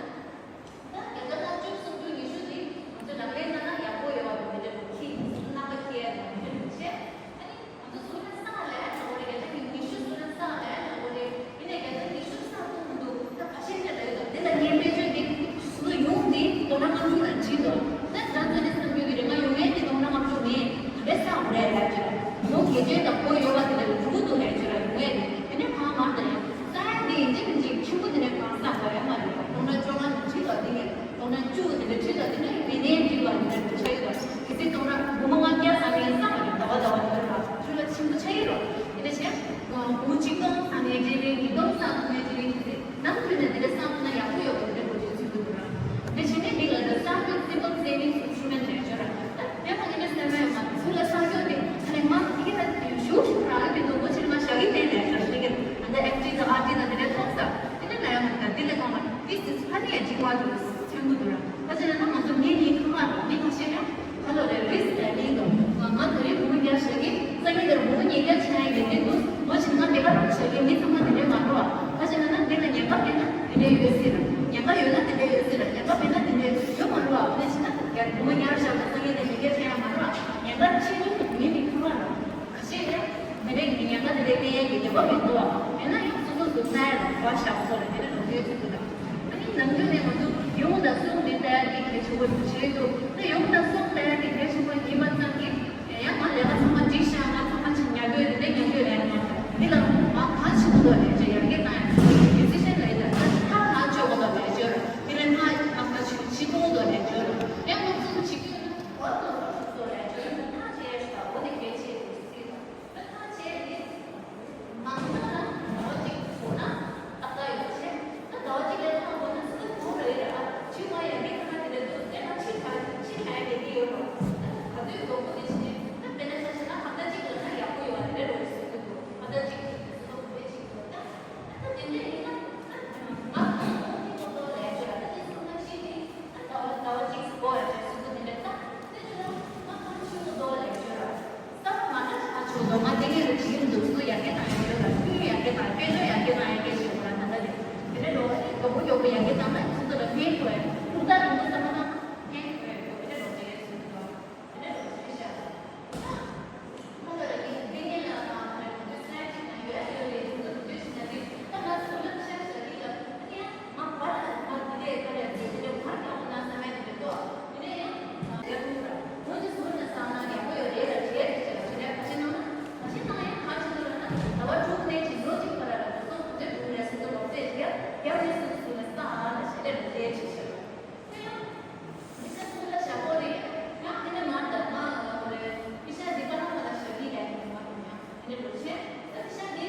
ད་ད་ལྟ་ལྔ་བཅུ་སུམ་ཅུ་ཉི་ཤུ་དེ་ང་ཚོ་ལག་ལེན་ན་ན་ཡག་པོ་ཡོད་པ་དེ་འདྲ་འདུག་ཁྱི་རྣམ་པ་ཁྱེར་ཡ་དེ་འདྲ་འདུག་བྱས། ང་ཚོ་ཟུར་ལ་ས་ལ་ཡང་འགྲོ་གི་རེད། བརྒྱ་ཆ་ཉི་ཤུ་ཟུར་ལ་ས་ལ་ཡང་འགྲོ་གི་རེད། ཡིན་ནའི་བརྒྱ་ཆ་ཉི་ཤུ་ས་མཐོང་མི་འདུག་ད་ཁ་ཤས་ཀྱིས་ལབ་ཡོད་དོ། འདི་ལ་ངའི་དཔེ་བརྗོད་འདི་ཟུར་ཡོང་འདི་སྟོང་ཕྲག་ལྔ་བཅུ་ལ་འགྲིག་འདུག་ད་ང་ཚོ་ནས་བསམ་རྒྱུ་གི་རེད། ང་ཡོང་ཡས་འདི་སྟོང་ཕྲག་ལྔ་བཅུ་མེད། ག་རེ་ས་བ་རེད་ལབ་ཀྱི་ར། ལོ་བརྒྱད་ཅུའི་ད་གོ་ཡོད་པ་དེ་ལ་འགྲོ་གི་འདུག་ལབ་ཀྱི་ར། ཡོང་ཡས་འདི་དེ་ནས་གང་མང་དང་ཡང་ས་ཡ་འདི་ཡིན་གཅིག་མིན་གཅིག་ཆེན་པོ་དེ་ནས་གང་ས་བ་ཡོད་མ་རེད། སྟོང་ཕྲག་བཅོ་ལྔ་ནས་འགྲིག་ལ་འདི་ནས། སྟོང་ཕྲག་བཅུ་དེ་འདྲ་ཁྲི་དང་དེ་འདྲ་མི་སྣའི་འགྲིག་པ་འདི་འདྲ་འགྲོ་ཆ་ཡོད་ལ། གལ་སྲིད་སྟོང་ཕྲག་སྒོར་མོ་ལྔ་བརྒྱ་ཙམ་ཡིན་བསམ་པ་རེད། ཟླ་བ་ཟླ་བ་འདི་འདྲ་ལ་ཁྲི་ལ་ཆེན་པོ་ཆགས་ཀྱི་རེད། དེ་འདྲ་བྱས་སྒོར་མོ་ཆིག་སྟོང་ཙམ་ཡིན་གཅིག་རེད། ཉིས་སྟོང་ཙམ་ཡིན་གཅིག་རེད། གལ་སྲིད་ནམ་རྒྱུན་ནས་དེ་འདྲ་བསམ་ན་ཡག་པོ་ཡོད་པ་དེ་འདྲ་འགྲོ་རྒྱུ་ཚུལ་འདུག་ར། དེ་བྱས་ནས་འདི་ལ་ད་གསར་འགྱུར་simple savings instrument རེད་ཅོ་ར། ད་དེ་མ་ངེས་ནས་སེམས་མེད་མ་ཚུལ་ལ་གསར་འགྱུར་དེ་ཁ་ནས་མ་དེ་ག་ད་ཞུ་ཞུ་རག་གི་མི་འདུག་ངོ་ཕྱིར་མ་བཞག་གི་དེ་ལས་ཤར་ཤེས་ཀྱི་ད་ལྟ་ཨེཕ་ཊི་དང་ཨར་ཊི་དང་དེ་འདྲ་ཐོག་ས། དེ་ནས་ང་ཡང་ང་དང་དེ་ལས་གོང་མ་དེ་དེ་ཕ་ནི་ཡང་འཇིགས་པ་འདུག་ཚན་པོ་འདུག་ར། ཁ་ཅིག་ན་ང་ཚོ་མི་ནི་ཁ་མ་ར་མི་ཁ་ཤས་ཡང་ཁ་ལོ་རེ་རིས་ལས་མི་འདུག་ང་ང་དེ་རིང་བུ་མོ་རྒྱག་ཤེས་ཀྱི་སང་ཉིན་དེར་བུ་མོ་ཉིས་བརྒྱ་ཆགས་ཡ་གི་དེ་འདུག་ངོ་ཕྱིར་ང་དེ་ག་རང་ཤེས་ཀྱི་མི་ཚང་མ་དེ་འདྲའི་མ་འགྲོ་བ། ཁ་ཅིག་ན་ན་དེ་ལ་ཉེན་ཁ་མེད་ན་དེ་འདྲའི་ཡོད་སྲིད་ར། ཉེན་ཁ་ཡོད་ན་དེ་འདྲའི་ཡོད་སྲིད་ར། ཉེན་ཁ་མེད་ན་དེ་འདྲའི་ཡོད་མ་རུང་བ། དེ་ཕྱིན་ན་ ཡང་དུ་ཉར་བཞག་ན་སང་ཉིན་དེ་མི་སྒེར་ཆེ་ཡང་མ་རེད། ཉེན་ཁ་ཆེ་ཉུང་དུ་མི་མི་ཁུར་བ་རེད། ཁ་ཤས་ཡང་དེ་རིང་གི་ཉེན་ཁ་དེ་འདྲའི་གནས་ཡས་ཀྱི་ཉེན་པ་མི་འདུག་ཡིན་ན་ཡང་སོ་སོ་སོ་ཚང་ལ་བ་ཞབས་སོ་ལ་དེ་འདྲ་ལོ་རྒྱུས་ཚུལ་དུ་དང་། ཨ་ནི་ནམ་རྒྱུན་ནས་ང་ཚོ་ཡོང་དང་གསུང་དེ་ལྟ་ཡ་དེ་གལ་ཆེན་པོ་ཞིག་འདུག་དེ་ཡོང་དང་གསུང་ལྟ་ཡ་དེ་གལ་ཆེན་པོ་ཡིན་པ་ཙམ་གྱིས་ཡང་ང་ལས་ཀ་ཚང་མ་འགྲིག་ཤག་ང་ཚང་མ་ཅིག་ཉར་དགོས་དེ་འདྲའི་ཉར་དགོས་རེད་མ་གཏོགས་འདི་ལ་ང་གང་བྱེད་དགོས་དོ་ལས་བྱེད་ཡར་རྒྱས་བཏང་ཡ་དེ་ཌི་སི་ཤན་ལ་ཡིན་ད་ད་ཧ་ཧ་ཆོག་གོ་དོ་ལས་བྱེད་རོགས། དེ་ལས་ང་ང་ང་ཆུ་ཆི་ཏོང་དོ་ལས་འཇོར། ཡང་ང་ཚོ་ཆི་ཏོང་དོ་ལས་འཇོར་ད་ཐང་ཆེ་ཤ་འོ་དེ་གལ་ཆེ་དུ་སི་ད་ཐང་ཆེ་དེ་མང་ཚོགས་ལ་ལོ་གཅིག་ཚོ་ན་ཏག་ཏག་ཡོད་ཆེ་ད་ལོ་གཅིག་ལས་ཐང་དོ་ན་སུ་དུ་རེ་ར་ཆུ་མ་ཡ་མི་ཁ་དེ་ལས་དུ་དེ་ན་ཆི་ཁ་ཆི་ཁ་ཡ་དེ་གི་ཡོད་རོ། ད་ག་དུས་དོ་པོ་དེ་ཆི་ད་དཔེ་ན་ཆ་ཆ་ན་ཧ་ད་གཅིག་ལ་ན་ཡག་པོ་ཡོད་རེ་རོ་སུ་དུ་ཧ་ད་གཅིག་དེ་སུ་དུ་དེ་གཅིག་ཡོད་ད། ད་དེ་འདྲ་ཡིན་ན་ད་ང་ཚོ་ཚོ་ཐིག་པོ་ཏོ་ལས་བྱོས་ད་དེ་སོང་ན་ཕྱི་དེ་ད་ཟླ་བ་ཟླ་བ་གཅིག་སུ་གོ་ཡ་བྱོས་སུ་གོ་དེ་འདྲ་ད་དེ་ཆུ་ལ་ང་ཚོ་ཕྱི་པོ་ཏོ་ལས་བྱོས་ར་ས་མ་མ་ད་ཆ་ཆུ་ཏོ་ང་དེ་ངས་རུ་ཇི་ཡིན་འདུག་སུ་ཡ་གེ་དང་ཡ་གེ་དང་ཁྱོད་ཡ་གེ་དང་དཔེ་ཆོ་ཡ་གེ་དང་ཡ་གེ་བྱོས་ར་ད་ད་དེ་དེ་འདྲ་ལོ་མགྱོགས་པོ་མགྱོགས་པོ་ཡ་གེ་དང་ན་སུ་ཏོ་ལ་ཕན་ཐོགས་ཡ་ཐུག་ད་རང་ཚོ་ས་མ་ན་ཕན་ཐོགས་ཡ་དེ་འདྲ་ལོ་བྱས་སུ་ཏོ། དེ་འདྲ་ལོ་བྱས་ཤག་ད་ཁོ་ཚོ་ལ་ནི་དཔེ་རྙིང་ལ་དང་ང་ཚོའི་སྲས་གཅིག་དང་ཡོད་ཡོད་རེད་དེ་ཚོ་དུ་དུས་ཕྱིན་ན་དེ་ད་ང་ཚོ་ལ་ཤར་ཤར་གྱི་ལ་ཨ་ནི་ཡང་ང་བར་ལ་ང་དེ་ལས་ཀ་ལས་དེ་དེ་ལས་བར་ཀྱང་འོ་ན་བསམ་ཡ་དེ་མི་འདུག་དེ་ནས་ཡང་ཡར་ཐུག་ར་འོ་དེ་ཟུར་ན་བསམ་ན་ཡག་པོ་ཡོད་རེད་ལ་བྱས་རེད་ཅེས་ལ་བྱས་ནས་ཁ་ཆེ་གནང་ན་ཁ་ཆེ་གནང་ཡང་ཁ་ཆེ་ཐུག་ལ་ན་ཟླ་བ་དྲུག་ནས་ཀྱི་ལོ་གཅིག་བར་ལ་ལ་སོ་སོ་དེ་དྲུག་ནས་སོ་སོ་ལོག་ཚེ་ཡར་ཡར་ནས་སོ་སོ་ལ་ས་ཨ་ལ་བྱས་ལས་ལོ་ཚེ་ཅེས་བྱས་ར། དེ་ཡང་མི་ཤ་སུ་ལ་ཞག་པོ་རེད། ཡང་དེ་ནས་མར་དང་མ་ལ་གོ་རེད། མི་ཤ་འདི་པ་ལ་མ་ལ་ཞག་གི་ལས་ནི་མ་རུང་ཡང་དེ་ནས་འགྲོ་ཆེ། ད་མི་ཤ་འདི་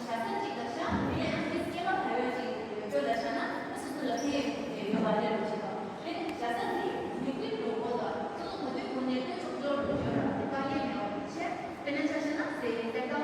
ཞག་ས་གཅིག་ལ་ཤ་མི་ལ་ཡང་དེ་སྐྱེ་བ་ད་ཡོད་ཅིག་ཡོད་ལ་ཤ་ན་སུ་སུ་ལ་ཕན་ཡོད་པ་རེད་འགྲོ་ཆེ། ད་དེ་ནས་ཞག་ས་འདི་མི་ཀུན་འགྲོ་གོ་ད་སུ་སུ་ག་དུས་གོ་ནས་ལྟོས་ཆོག་ཆོག་འགྲོ་ཆོག་ར་དེ་དཀའ་ངལ་མེད་པ་ཆེ། དེ་ནས་ཆ་ཤ་ན་ཟེ་ཡིན་ཟེ་ཀའོ་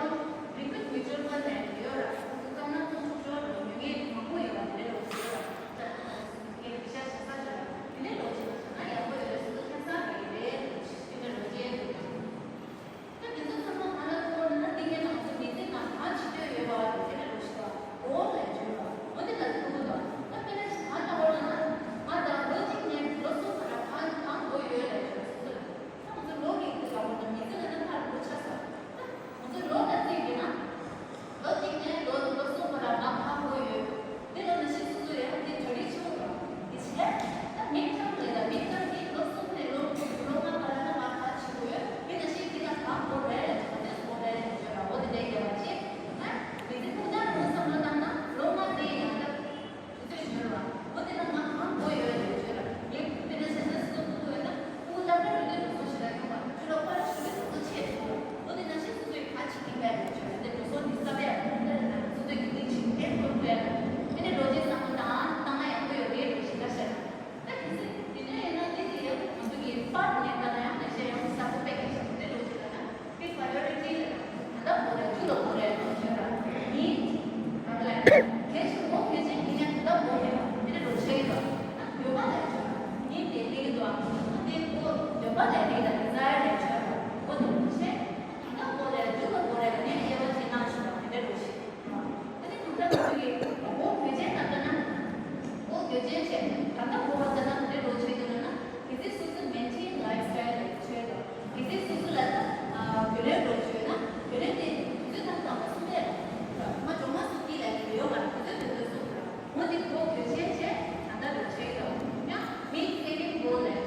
ལི་ཀུད་མི་ཅོར་མ་ལས་ཡོད་ར་སུ་སུ་བཏང་ན་ཚོང་ཆོག་ཆོག་འགྲོ་ཉོ་ངེས་མང་པོ་ཡོད་པ་དེ་འདྲ་ལོ་ཟེར་ར། ད་ང་ཚོ་སུ་སུ་ཁེ་རི་ཤ་ཤ་ས་ཆོག་ར། དེ་ནས་ལོ་ཆེ་ན་ཡག་པོ་ཡོད་རེད་སོ་སོ་ཁ་སང་གི་རེད་དེ་འདྲ་ལོ་ཆེ་འདུག་ད་དེ་ཚོ་ཚང་མ་ང་ལ་ཐོག་ན་ན་འདི་ངས་ང་ཚོ་མི་ཚེ་ནང་གང་བྱེད་འདོད་ཡོད་པ་དེ་འདྲ་ལོ་ཞིག་ལ་འོ་ལས་བྱུང་བ་འོ་དེ་ལ་ཐུག་གི་འདུག་ད་དཔེར་ན་ང་ལྟ་བུ་ལ་ན་ང་ད་ལོ་གཅིག་ནས་ལོ་གསུམ་བར་གང་གང་དགོས་ཡོད་ལས་བྱུང་སོ་སོ་ལ་ད་ང་ཚོ་ལོ་གི་དུས་ལ་འོ་ན་མི་ཚེ་ལ་ན་ཕར་ལོ་ཆགས་སོང་ད་ང་ཚོ་ལོ་ལ་རྩིས་བྱས་ན། ལོ་གཅིག་ནས་ལོ་ལོ་གསུམ་བར་ལ་ང་ཧ་གོ་ཡོད། འདི་ལོ་ནང་བཞིན་སོ་སོ་ཡང་འདི་གྲ་སྒྲིག་ཆེ་བོ་དང་འདི་བྱས། ད་མིག་ཐང་ལས་ལ་མིག་ཐང་གིས་ལོ་གསུམ་ནས་ལོ་ལོ་ལྔ་བར་ལ་ང་ག་བྱེད་དགོས་ཡོད། འདི་ནང་བཞིན་འདི་ལ་ག་གོ་རེད་ལ་ག་ཚོད་གོ་རེད་ལ་བྱས་ར་བོ་འདི་འདྲའི་རྒྱལ་བ་ཆེ། ང་མི་ཚེ་ཐུང་ཐང་རུང་བསམ་བློ་བཏང་ན་ལོ་ལྔ་འདི་ཡང་ད། དུས་ཚོད་ཡོད་ར། འོ་དེ་ན་ང་གང་དགོས་ཡོད་རེད་བྱོས་ར། ངས་དེ་ནས་ཟེར་ན་སུ་ཐུག་ཐུག་ཡོད་ན་ཁུ་ལ་ཁ་རུ་དེ་འགྲོ་སོང་ཞིག་ལ་ཡོང་བ་ཁྱོད་ལ་ཁ་ར་ཞུ་བའི་དུས་ཚོད་ཆེད་དུ། འོ་དེ་ན་ཤི་སུ་ཚོས་ག་ཅིག་ཡིན་པས་རེད་བྱོས་ར། དེ་འགྲོ་སོང་འདི་ས་བས་ཁོང་དེ་རེད་ན་སུ་ཚོས་ཀྱི་དེ་ཇིང་ཐེན་ཁོ་ཐུ་ཡ་ན། དེ་ནས་འགྲོ་རྗེས་བསམ་བློ་བཏང་བཏང་ན་ཡག་པོ་ཡོད་རེད་རེད་ཞེས་ལ་བཤད་ན། ད་གལ་སྲིད་དེ་འདྲ་ཡིན་ན་དེ་དེ་ཡང་ང་ཚོ་གི་པར་ནས་ལྟ་ན་ཡང་ལས་བྱེད་ཡང་གསར་པ་སྤེལ་མཁན་ཞིག་དེ་འགྲོ་རྗེས་ལ་ན། དེ་པ་ར་ཡོ་རི་ཊི་ལ་ད་ལྟ་བོ་རེ་ཅུ་ལ་བོ་རེ་ཞེས་ར་ནི་ག་ལ་གལ་ཆེན་པོ་གལ་ཆེན་ཡིན་ན་ད་ལྟ་བོ་རེ་མི་རེ་རོ་ཆེ་ཡོད་ན་ཡོད་པ་ལ་ཡོད་ནི་དེ་ལེགས་འདུག་ཨ་དེ་བོ་ཡོད་པ་ལ་རེད་ད་རེ་ཟ་ཡ་རེ་ཆེ་བོ་དེ་རོ་ཆེ་ད་ལྟ་བོ་རེ་ཅུ་ལ་བོ་རེ་ལ་ནི་དབྱེ་བ་ཕྱེ་ན་ཞུ་བ་དེ་འདྲ་རོ་ཆེ། ཨ་ནི་དུས་རབས་ཀྱི་འོ་གོས་ཆེན་དང་ལྟ་ན། འོ་གོས་ཆེན་བྱས་ད་ལྟ་འོ་བ་ལྟ་ན་དེ་འདྲ་འགྲོ་ཆོས་དུ་ན་ན་གལ་སྲིད་སོ་སོ་མེན་ཊེན་ལའིཕ་སི་ཊའིལ་ལ་ཆོས་དང་གལ་སྲིད་སོ་སོ་ལ་ད་གོས་ལེན་འགྲོ་ཆོས་ན་གོས་ལེན་དེ་དུས་ཚོད་དང་སྟངས་ལ་སུ་ལས་ལ་མ་འབྱུང་མ་སུ་ཀི་ལ་ཡོད་ཡོད་མ་རེད། དུས་ཚོད་དུས་ཚོད་སུ་ར་འོ་དེ་འོ་གོས་ཆེན་བྱས་ད་ལྟ་འགྲོ་ཆོས་དང་ཡང་མི་སེ་ཀེན་གོ་ལ་ད།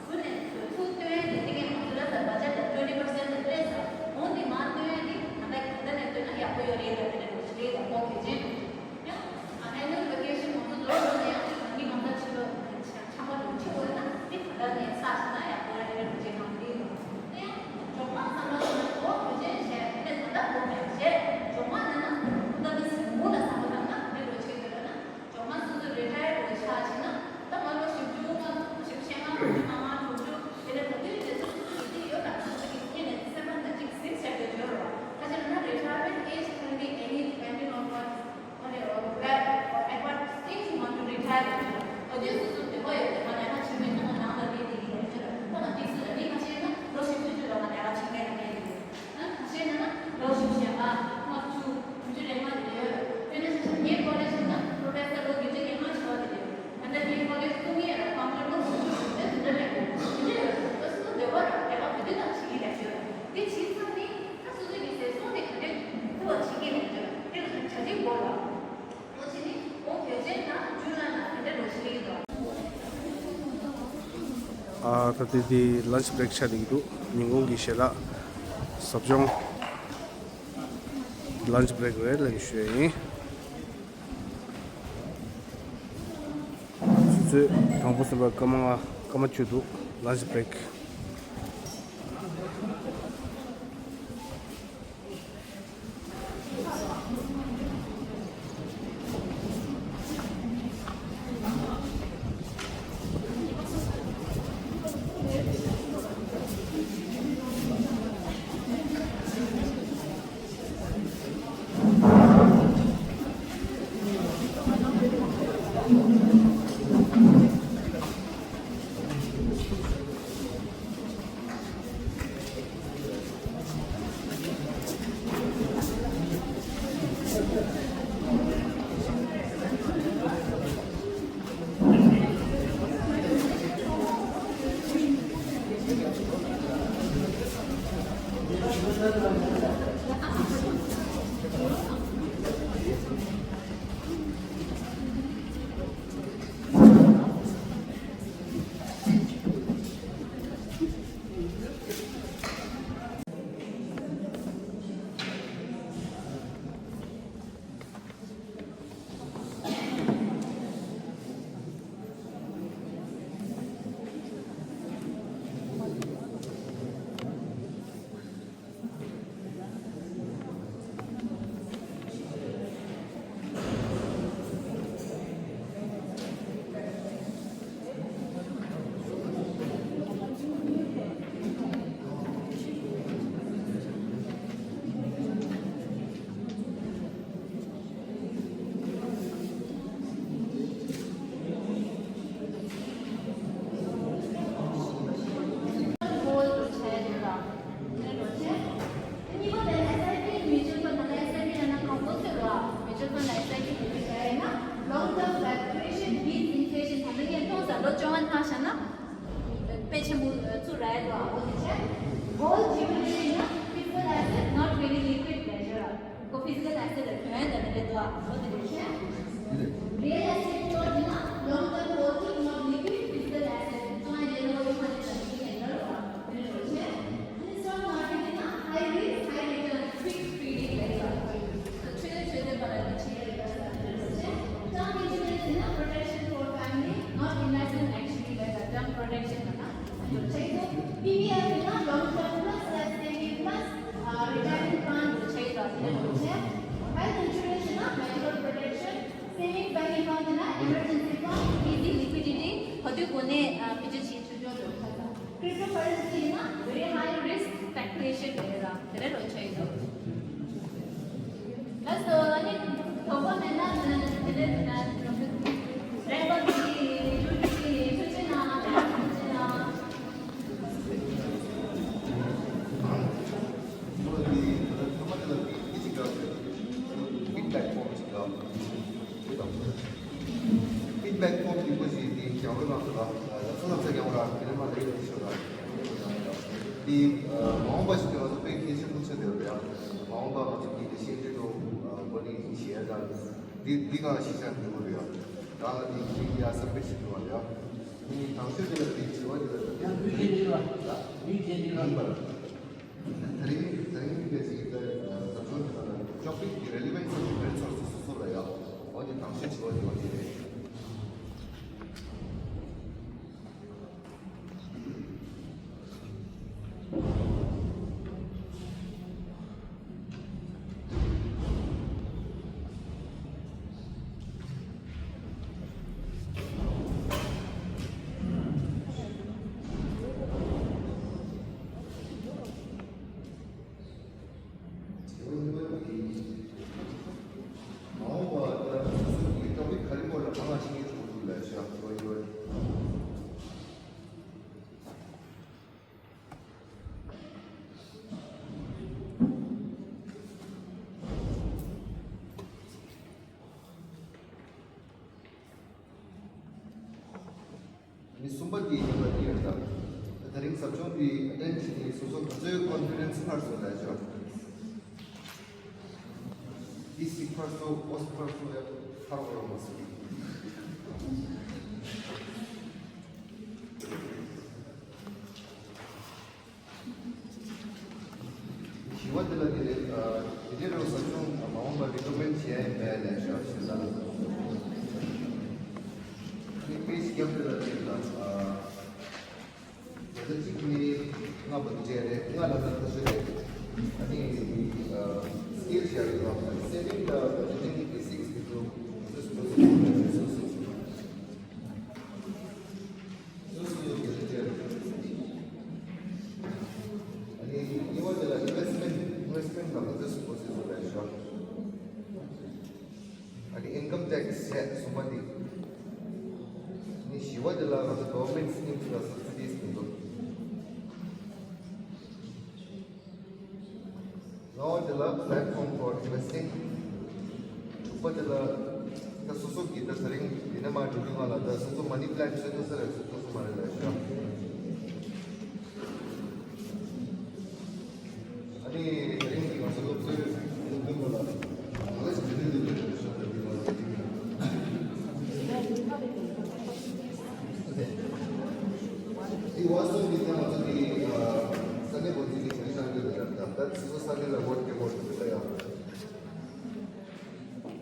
ཟུར་ནས་ཚུར་སྟོན་ཡས་དེ་དེ་གའི་ང་ཚོ་ལ་ས་བ་ཆ་དང་ཊུ་ཝེན་ཊི་པར་སེན་ཊི་དང་སྤྲད་ས་འོང་དེ་མ་སྟོན་ཡས་དེ་ད་ལྟ་ག་འདྲ་ནས་སྟོན་ན་ཡག་པོ་ཡོད་རེད་ལ་དེ་འདྲ་འགྲོ་ཆོས་དང་ཨོ་གལ་ཆེན་ཡང་ཨ་ནེ་ནུ་ཝེ་ཀེ་ཤན་ང་ཚོ་ལོ་ལོ་ནས་ཡང་ང་གཉིས་གང་ལྟར་ཕྱི་ལོགས་ཆ་ཆ་མ་འགྲོ་ཆོས་ཡོད་ན་དེ་ད་ལྟ་ནས་ས་ཞིག་ན་ཡག་པོ་རེད་དེ་འདྲ་འགྲོ་ཆོས་ནང་དེ་ཡོད་དེ་ཡང་གྲོགས་མང་ཙམ་ལ་སོང་ན་ཨོ་གལ་ཆེན་བྱས་དེ་ནས་ད་ལྟ་གོ་མེད་བྱས་གྲོགས་མང་ནས་ན་ཁུ་ད་ནི་སེམས་མུ་ལ་བསམ་བློ་བཏང་ན་དེ་འདྲ་འགྲོ་ཆོས་ཡོད་ན། གྲོགས་མ་སོ་སོ་རི་ཊ་ཡར་འགྲོ་ཆགས་ཕྱིན་ན་ད་ང་ལོ་བཞི་བཅུ་ལྔ་བཅུ་བཞི་བཅུ་ཞེ་ལྔ་བཅུ་ང་ལྔ་དྲུག་ཅུ་དེ་ནས་ད་དུས་དེ་ཚོ་སོ་སོ་ཡིད་ཆེས་ཡོད་ན་སོ་སོ་གི་སྐྱེས་ནས་སེམས་པ་ན་གཅིག་ཟིན་ཆགས་ཀྱི་ཡོད་རེད་བ། ཁ་ཅིག་ན་རི་ཊ་ཡར་མེན་ཊི་ཨེཇ་ཁ་ནི་ཨེ་ནི་ཌི་པེན་ཌིང་ཨོན་ཝཊ་ཨོ་ནི་ཝེར་ཨོ་ཨེ་ཝཊ་སི་ཊེཇ་ཡུ་ཝན་ཊུ་རི་ཊ་ཡར་ཡོད་རེད། ད་དུས་སོ་སོ་དེ་བ་ཡོད་དེ་ང་ལས་ཀ་བྱེད་མེད་ན་ང་ནང་ལ་བསྡད་དེ་ཡིན་རེད་ད་ང་དེ་སུ་ལ་ནི་ཁ་ཤས་ན་ལོ་བཞི་བཅུ་ཅུ་ལ་ང་ལས་ཀ་བྱེད་མེད་ན་བསྡད་དེ་ཡིན། ཁ་ཤས་ན་ལོ་བཞི་བཅུ་ཞེ་ལྔ་ལྔ་བཅུ་དྲུག་ཅུ་རེ་ལྔ་དེ་ཡོད། དཔེར་ན་ཆ་བཞག་ངའི་ཀོ་ལེཇ་ན་པོ་རོ་ཕེ་སར་ལོ་བརྒྱད་ཅུ་གྱ་ལྔ་བྱས་པ་དེ་རེད། ད་ལྟ་ངའི་ཀོ་ལེཇ་སློབ་གཉེར་ལ་ཁང་པ་ལོ་དགུ་བཅུ་དེ་ཚོ་ད་ ཨ། ད་ལྟའི་དེ་lunch break ཆགས་བསྡད་ཀྱི་འདུག་ཉིན་གུང་གི་ཞལ་ལག་ཟབ་སྦྱོང་lunch break རེད་ལབ་ཞུ་ཡ་ཡིན། ཆུ་ཚོད་དང་པོ་ཟིན་པ་སྐར་མ་ལྔ་སྐར་མ་བཅུ་འདུག lunch break། གཉིས་པ་དེ་ལ་ཨེས་ཨའི་པི་མིའུ་ཅུལ་ཕན་ཌི་ལ་ཨེས་ཨའི་པི་ལབ་ན་གང་པོ་ཚོས་ལ་མིའུ་ཅུལ་ཕན་ཌི་ལ་ཨེས་ཨའི་པི་ལབ་ཀྱི་ཡིན་ན། Long term fluctuation means inflation ད་ལྟ་ངས་མཐོང་ས་ལོ་བཅོ་ལྔ་ཐང་བཞག་ན་དཔེ་ཆེན་པོ་ཚུར་ར་ཡ་འགྲོ་ཨ་པོ་དེ་བྱས། Gold jewelry ཡིན་ན་physical asset not really liquid treasure ཨ་ཁོ་physical asset ལ་དོན་དང་མི་འདྲ་འདུག་ཨ་པོ་དེ་བྱས། Real estate plot ཡིན་ན་long term holding not liquid physical asset ཚོང་ལས་ལོ་ཡོད་མ་རེད་ལ་མི་འདྲ་འདུག་ཨ་པོ་དེ་བྱས། Stock market ན high risk, high return, quick trading ལ་ཡོད། ཆོས་ལས་ཆོས་ལས་པ་ལ་ནི་ཆེད་ལས་ཡོད་པ་ས་ཆ་ལ་ཆེ། Term insurance ན protection for family, not investment actually ལ་ཡོད། Term protection ལ་ན་ཆེད་དུ། པི་པི་ཨེཕ་ན་long term plus life saving plus retirement plan ལ་ཆེད་དུ་ཆེ། Health insurance ན་medical protection, saving bank account ན་emergency fund, easy liquidity ག་དུས་གོ་ནས་བེད་སྤྱོད་བྱེད་ཆོག་ཆོག་ལ་ཁ་ཚ། Cryptocurrency ཡིན་ན་very high risk speculation རེད་ར། དེ་རེད་རོ་ཆ་ཡིན་འདུག་ལགས་སོ། ཨ་ནི་དོགས་པ་མེད་ན་དེ་རེད་ན་རེད་པ་གི་ཇུ་ཇུ་གི་ཆོས་ཆེན་ན་ཆོས་ཆེན་ན། Feedback form ཞིག་ལ། Feedback form དེ་པོ་ཞིག་དེ་རྒྱང་རིང་ལ་ལ་ལ་སོ་ལ་ཚ་རྒྱང་ར་དེ་ནས་མ་ལས་ཡོད་ཤོད་ལ། དེ་མ་འོངས་པ་ཞིག་དེ་ང་ཚོ་དཔེ་གལ་ཆེན་པོ་ཆགས་བསྡད་ཡོད་རེད་ཡ། མ་འོངས་པ་ང་ཚོ་གི་དེ་ཤེས་འདྲེ་འགྲོ་འགོ་ནས་ཡིན་ཞེས་དང་། འདི་འདི་གང་ཤེས་བྱ་འགྲོ་གི་རེད་ཡ། རང་ལ་དེ་ཤེས་ཀྱི་ཡ་བསམ་པའི་ཞིག་འགྲོ་བ་རེད་ཡ། དེ་ནས་དང་ཤོས་དེ་ལ་དེ་བྱེད་པ་དེ་ལ་ཡང་མི་གཞན་དེ་ལ་མི་གཞན་དེ་ལ་ཡིན་པར། ད་རིང་ད་རིང་གལ་སྲིད་ད་ཟབ་སྦྱོང་དེ་དག་ལ་ཅོག་པིག་གི་relevant subject matter སོ་སོ་སོ་ལ་ཡང་འོ་དེ་དང་ཤོས་བྱེད་པ་དེ་བ་དེ་རེད། ནི་གསུམ་པ་དེ་ཡིན་པ་དེ་ཡང་དང་། ད་རིང་ཟབ་སྦྱོང་དེ་attend བྱས་ནས་སོ་སོ་ག་ཚོད་confidence སྔར་སོང་ལ་ཆོག་དེ་སི་ཕར་སོ་ཨོ་སི་ཕར་སོ་ཡ་ཕར་བ་རོ་མ་སོ། དེ་རུ་ཟབ་སྦྱོང་མ་འོངས་པར་རི་ཀོ་མེན་ཌི་བྱེད་ཡ་ཡིན་པས་ལས་ཤོག་ཞེས་ལ། ཨ་ནི་པེ་ཇི་བརྒྱད་དེ་ལ་ཅིག་དང་། ཨ་ད་ལྟ་གཅིག་གཉིས་ལྔ་བར་དུ་བྱས་རེད། ལྔ་ལ་ད་ལྟ་ཞུ་རེད། ཨ་ནི་ཨ་སི་ཀིལ་བྱས་རེད་ལ། སེ་ཝིང་དང་བརྗེ་ཆིང་གི་སི་ཀིལ་དེ་ཚོ་ང་ཚོས་ཚོ་ཚོ་ཚོ་ཚོ་ཚོ་ཡོད་རེད། ཨ་ནི་གཉིས་པ་དེ་ལ་ཨིན་ཝེ་སི་ཊི་མེན་ཊི། ཨིན་ཝེ་སི་ཊི་མེན་ཊི་ལ་ང་ཚོས་ཚོ་ཚོ་ཚོ་ལ་ཞུ། ཨ་ནི་ཨིན་ཀམ་ཊེག་སི་བྱས། གསུམ་པ་འདི། ཨ་ནི་བཞི་པ་འདི་ལ་ང་ཚོ་གོ་ཝར་མེན་ཊི་སི་ཀིམ་དང་སབ་སི་ཌིས་འདི་ཚོ། ལྔ་པ་འདི་ལ་platform for investing། དྲུག་པ་འདི་ལ་ད་སོ་སོ་གི་ད་དེ་རིང་འདི་ནས་མར་འགྲོ་དུས་སྒང་ལ་ད་སོ་སོ་མ་ནི་པི་ལན་བཟོ་ཐུབ་ས་རེད་བཟོ་ཐུབ་ས་མ་རེད་ལབ་ཤག་ཨ་ནི་དེ་རིང་གི་ང་ཚོ་སློབ་གཙོའི་སློབ་སྟོན་པ་ལ་ག་ལ་ཞིག་དྲི་ལན་འདུག་པས་ཞུ་ད་འདི་ང་ཚོ་འདི་ཡིན། འདི་བར་གསུམ་གྱི་ཐད་ང་ཚོ་འདི་ས་གནས་འགོ་འཛིན་གྱིས་ག་རེ་གནང་གི་འདུག་ལབ་ན། ད་སོ་སོ་ས་གནས་ལ་ཝོཊ་སྤྲད་དགོས་འདུག་ད་ཡ།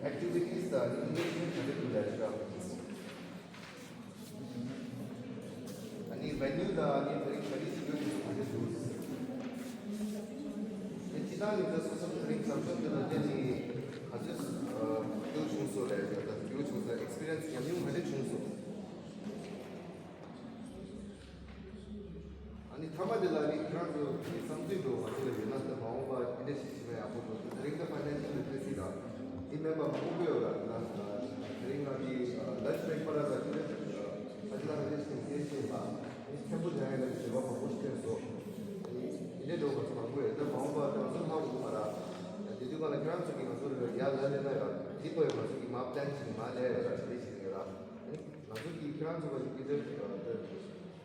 ཨེག་ཊི་ཝི་ཊི་སི་དང་ཨིན་གེཇ་མེན་ཊི་ག་འདྲ་འདུག་ལབ་ཤག་ཨ་ནི་རེ་ནིའུ་དང་ཨ་ནི་དེ་རིང་ག་རེ་ཞིག་ཡོད་དེ་ཚོ་ག་འདྲ་འདུག་ཨ་ནི་སྤྱི་བཏང་ནས་ད་སོ་སོ་དེ་རིང་ཟབ་སྦྱོང་དེ་ལ་བརྟེན་ནས་ག་ཚོད་ཨ་སྐྱོ་བྱུང་སོང་རེད། ད་སྐྱོ་བྱུང་སོང་། ཨེག་སི་པི་རི་ཡན་སི་ཉམས་མྱོང་ག་འདྲ་བྱུང་སོང་། ཨ་ནི་མཐའ་མ་དེ་ལ་ནི་ཁྱེད་རང་ཚོ་གི་བསམ་ཚུལ་འགྲོ་བ་དེ་ལ་ཡོད་ན། ད་མ་འོངས་པ་དེ་འདྲ་ཞིག་བྱེད་ན་ཡག་པོ་འདུག་དེ་རིང་ད་ཕ་ནེ་ཤལ་ལི་ཊི་རེ་སི་དང་དེ་མིན་པ་མང་པོ་ཡོད་ར། ད་དེ་རིང་ང་གི་ལན་ཆི་བྷེག་པ་ར་ད་དེ་འདྲ་ཨ་ཅི་ལ་ཧ་ཅི་སི་ཏེན་སི་ཤེས་པ་ཨ་ནི་ཐེམ་པོ་ལྗང་ཡ་ལ་ཞེས་པ་མང་པོ་ཞིག་ཐོན་སོང་། ཨ་ནི་དེ་འདྲ་འགྲོ་བ་ཚོ་མང་པོ་ཡོད། ད་མ་འོངས་པ་ད་ང་ཚོ་ལྷག་དགོས་མ་ར། དེ་དུས་ག་ལ་ཁྱེད་རང་ཚོ་གི་ང་ཚོ་ལ་ཡར་ལ་ལེན་ན་ཡ་དེ་པོ་ཡ་ང་ཚོ་གི་མ་པི་ལན་བྱེད་ནི་མ་ལས་ཡ་ར་དེ་འདྲ་བྱེད་ནི་ཡ་ར། ང་ཚོ་གིས་ཁྱེད་རང་ཚོ་བ་ཞིག་གིས་དེ་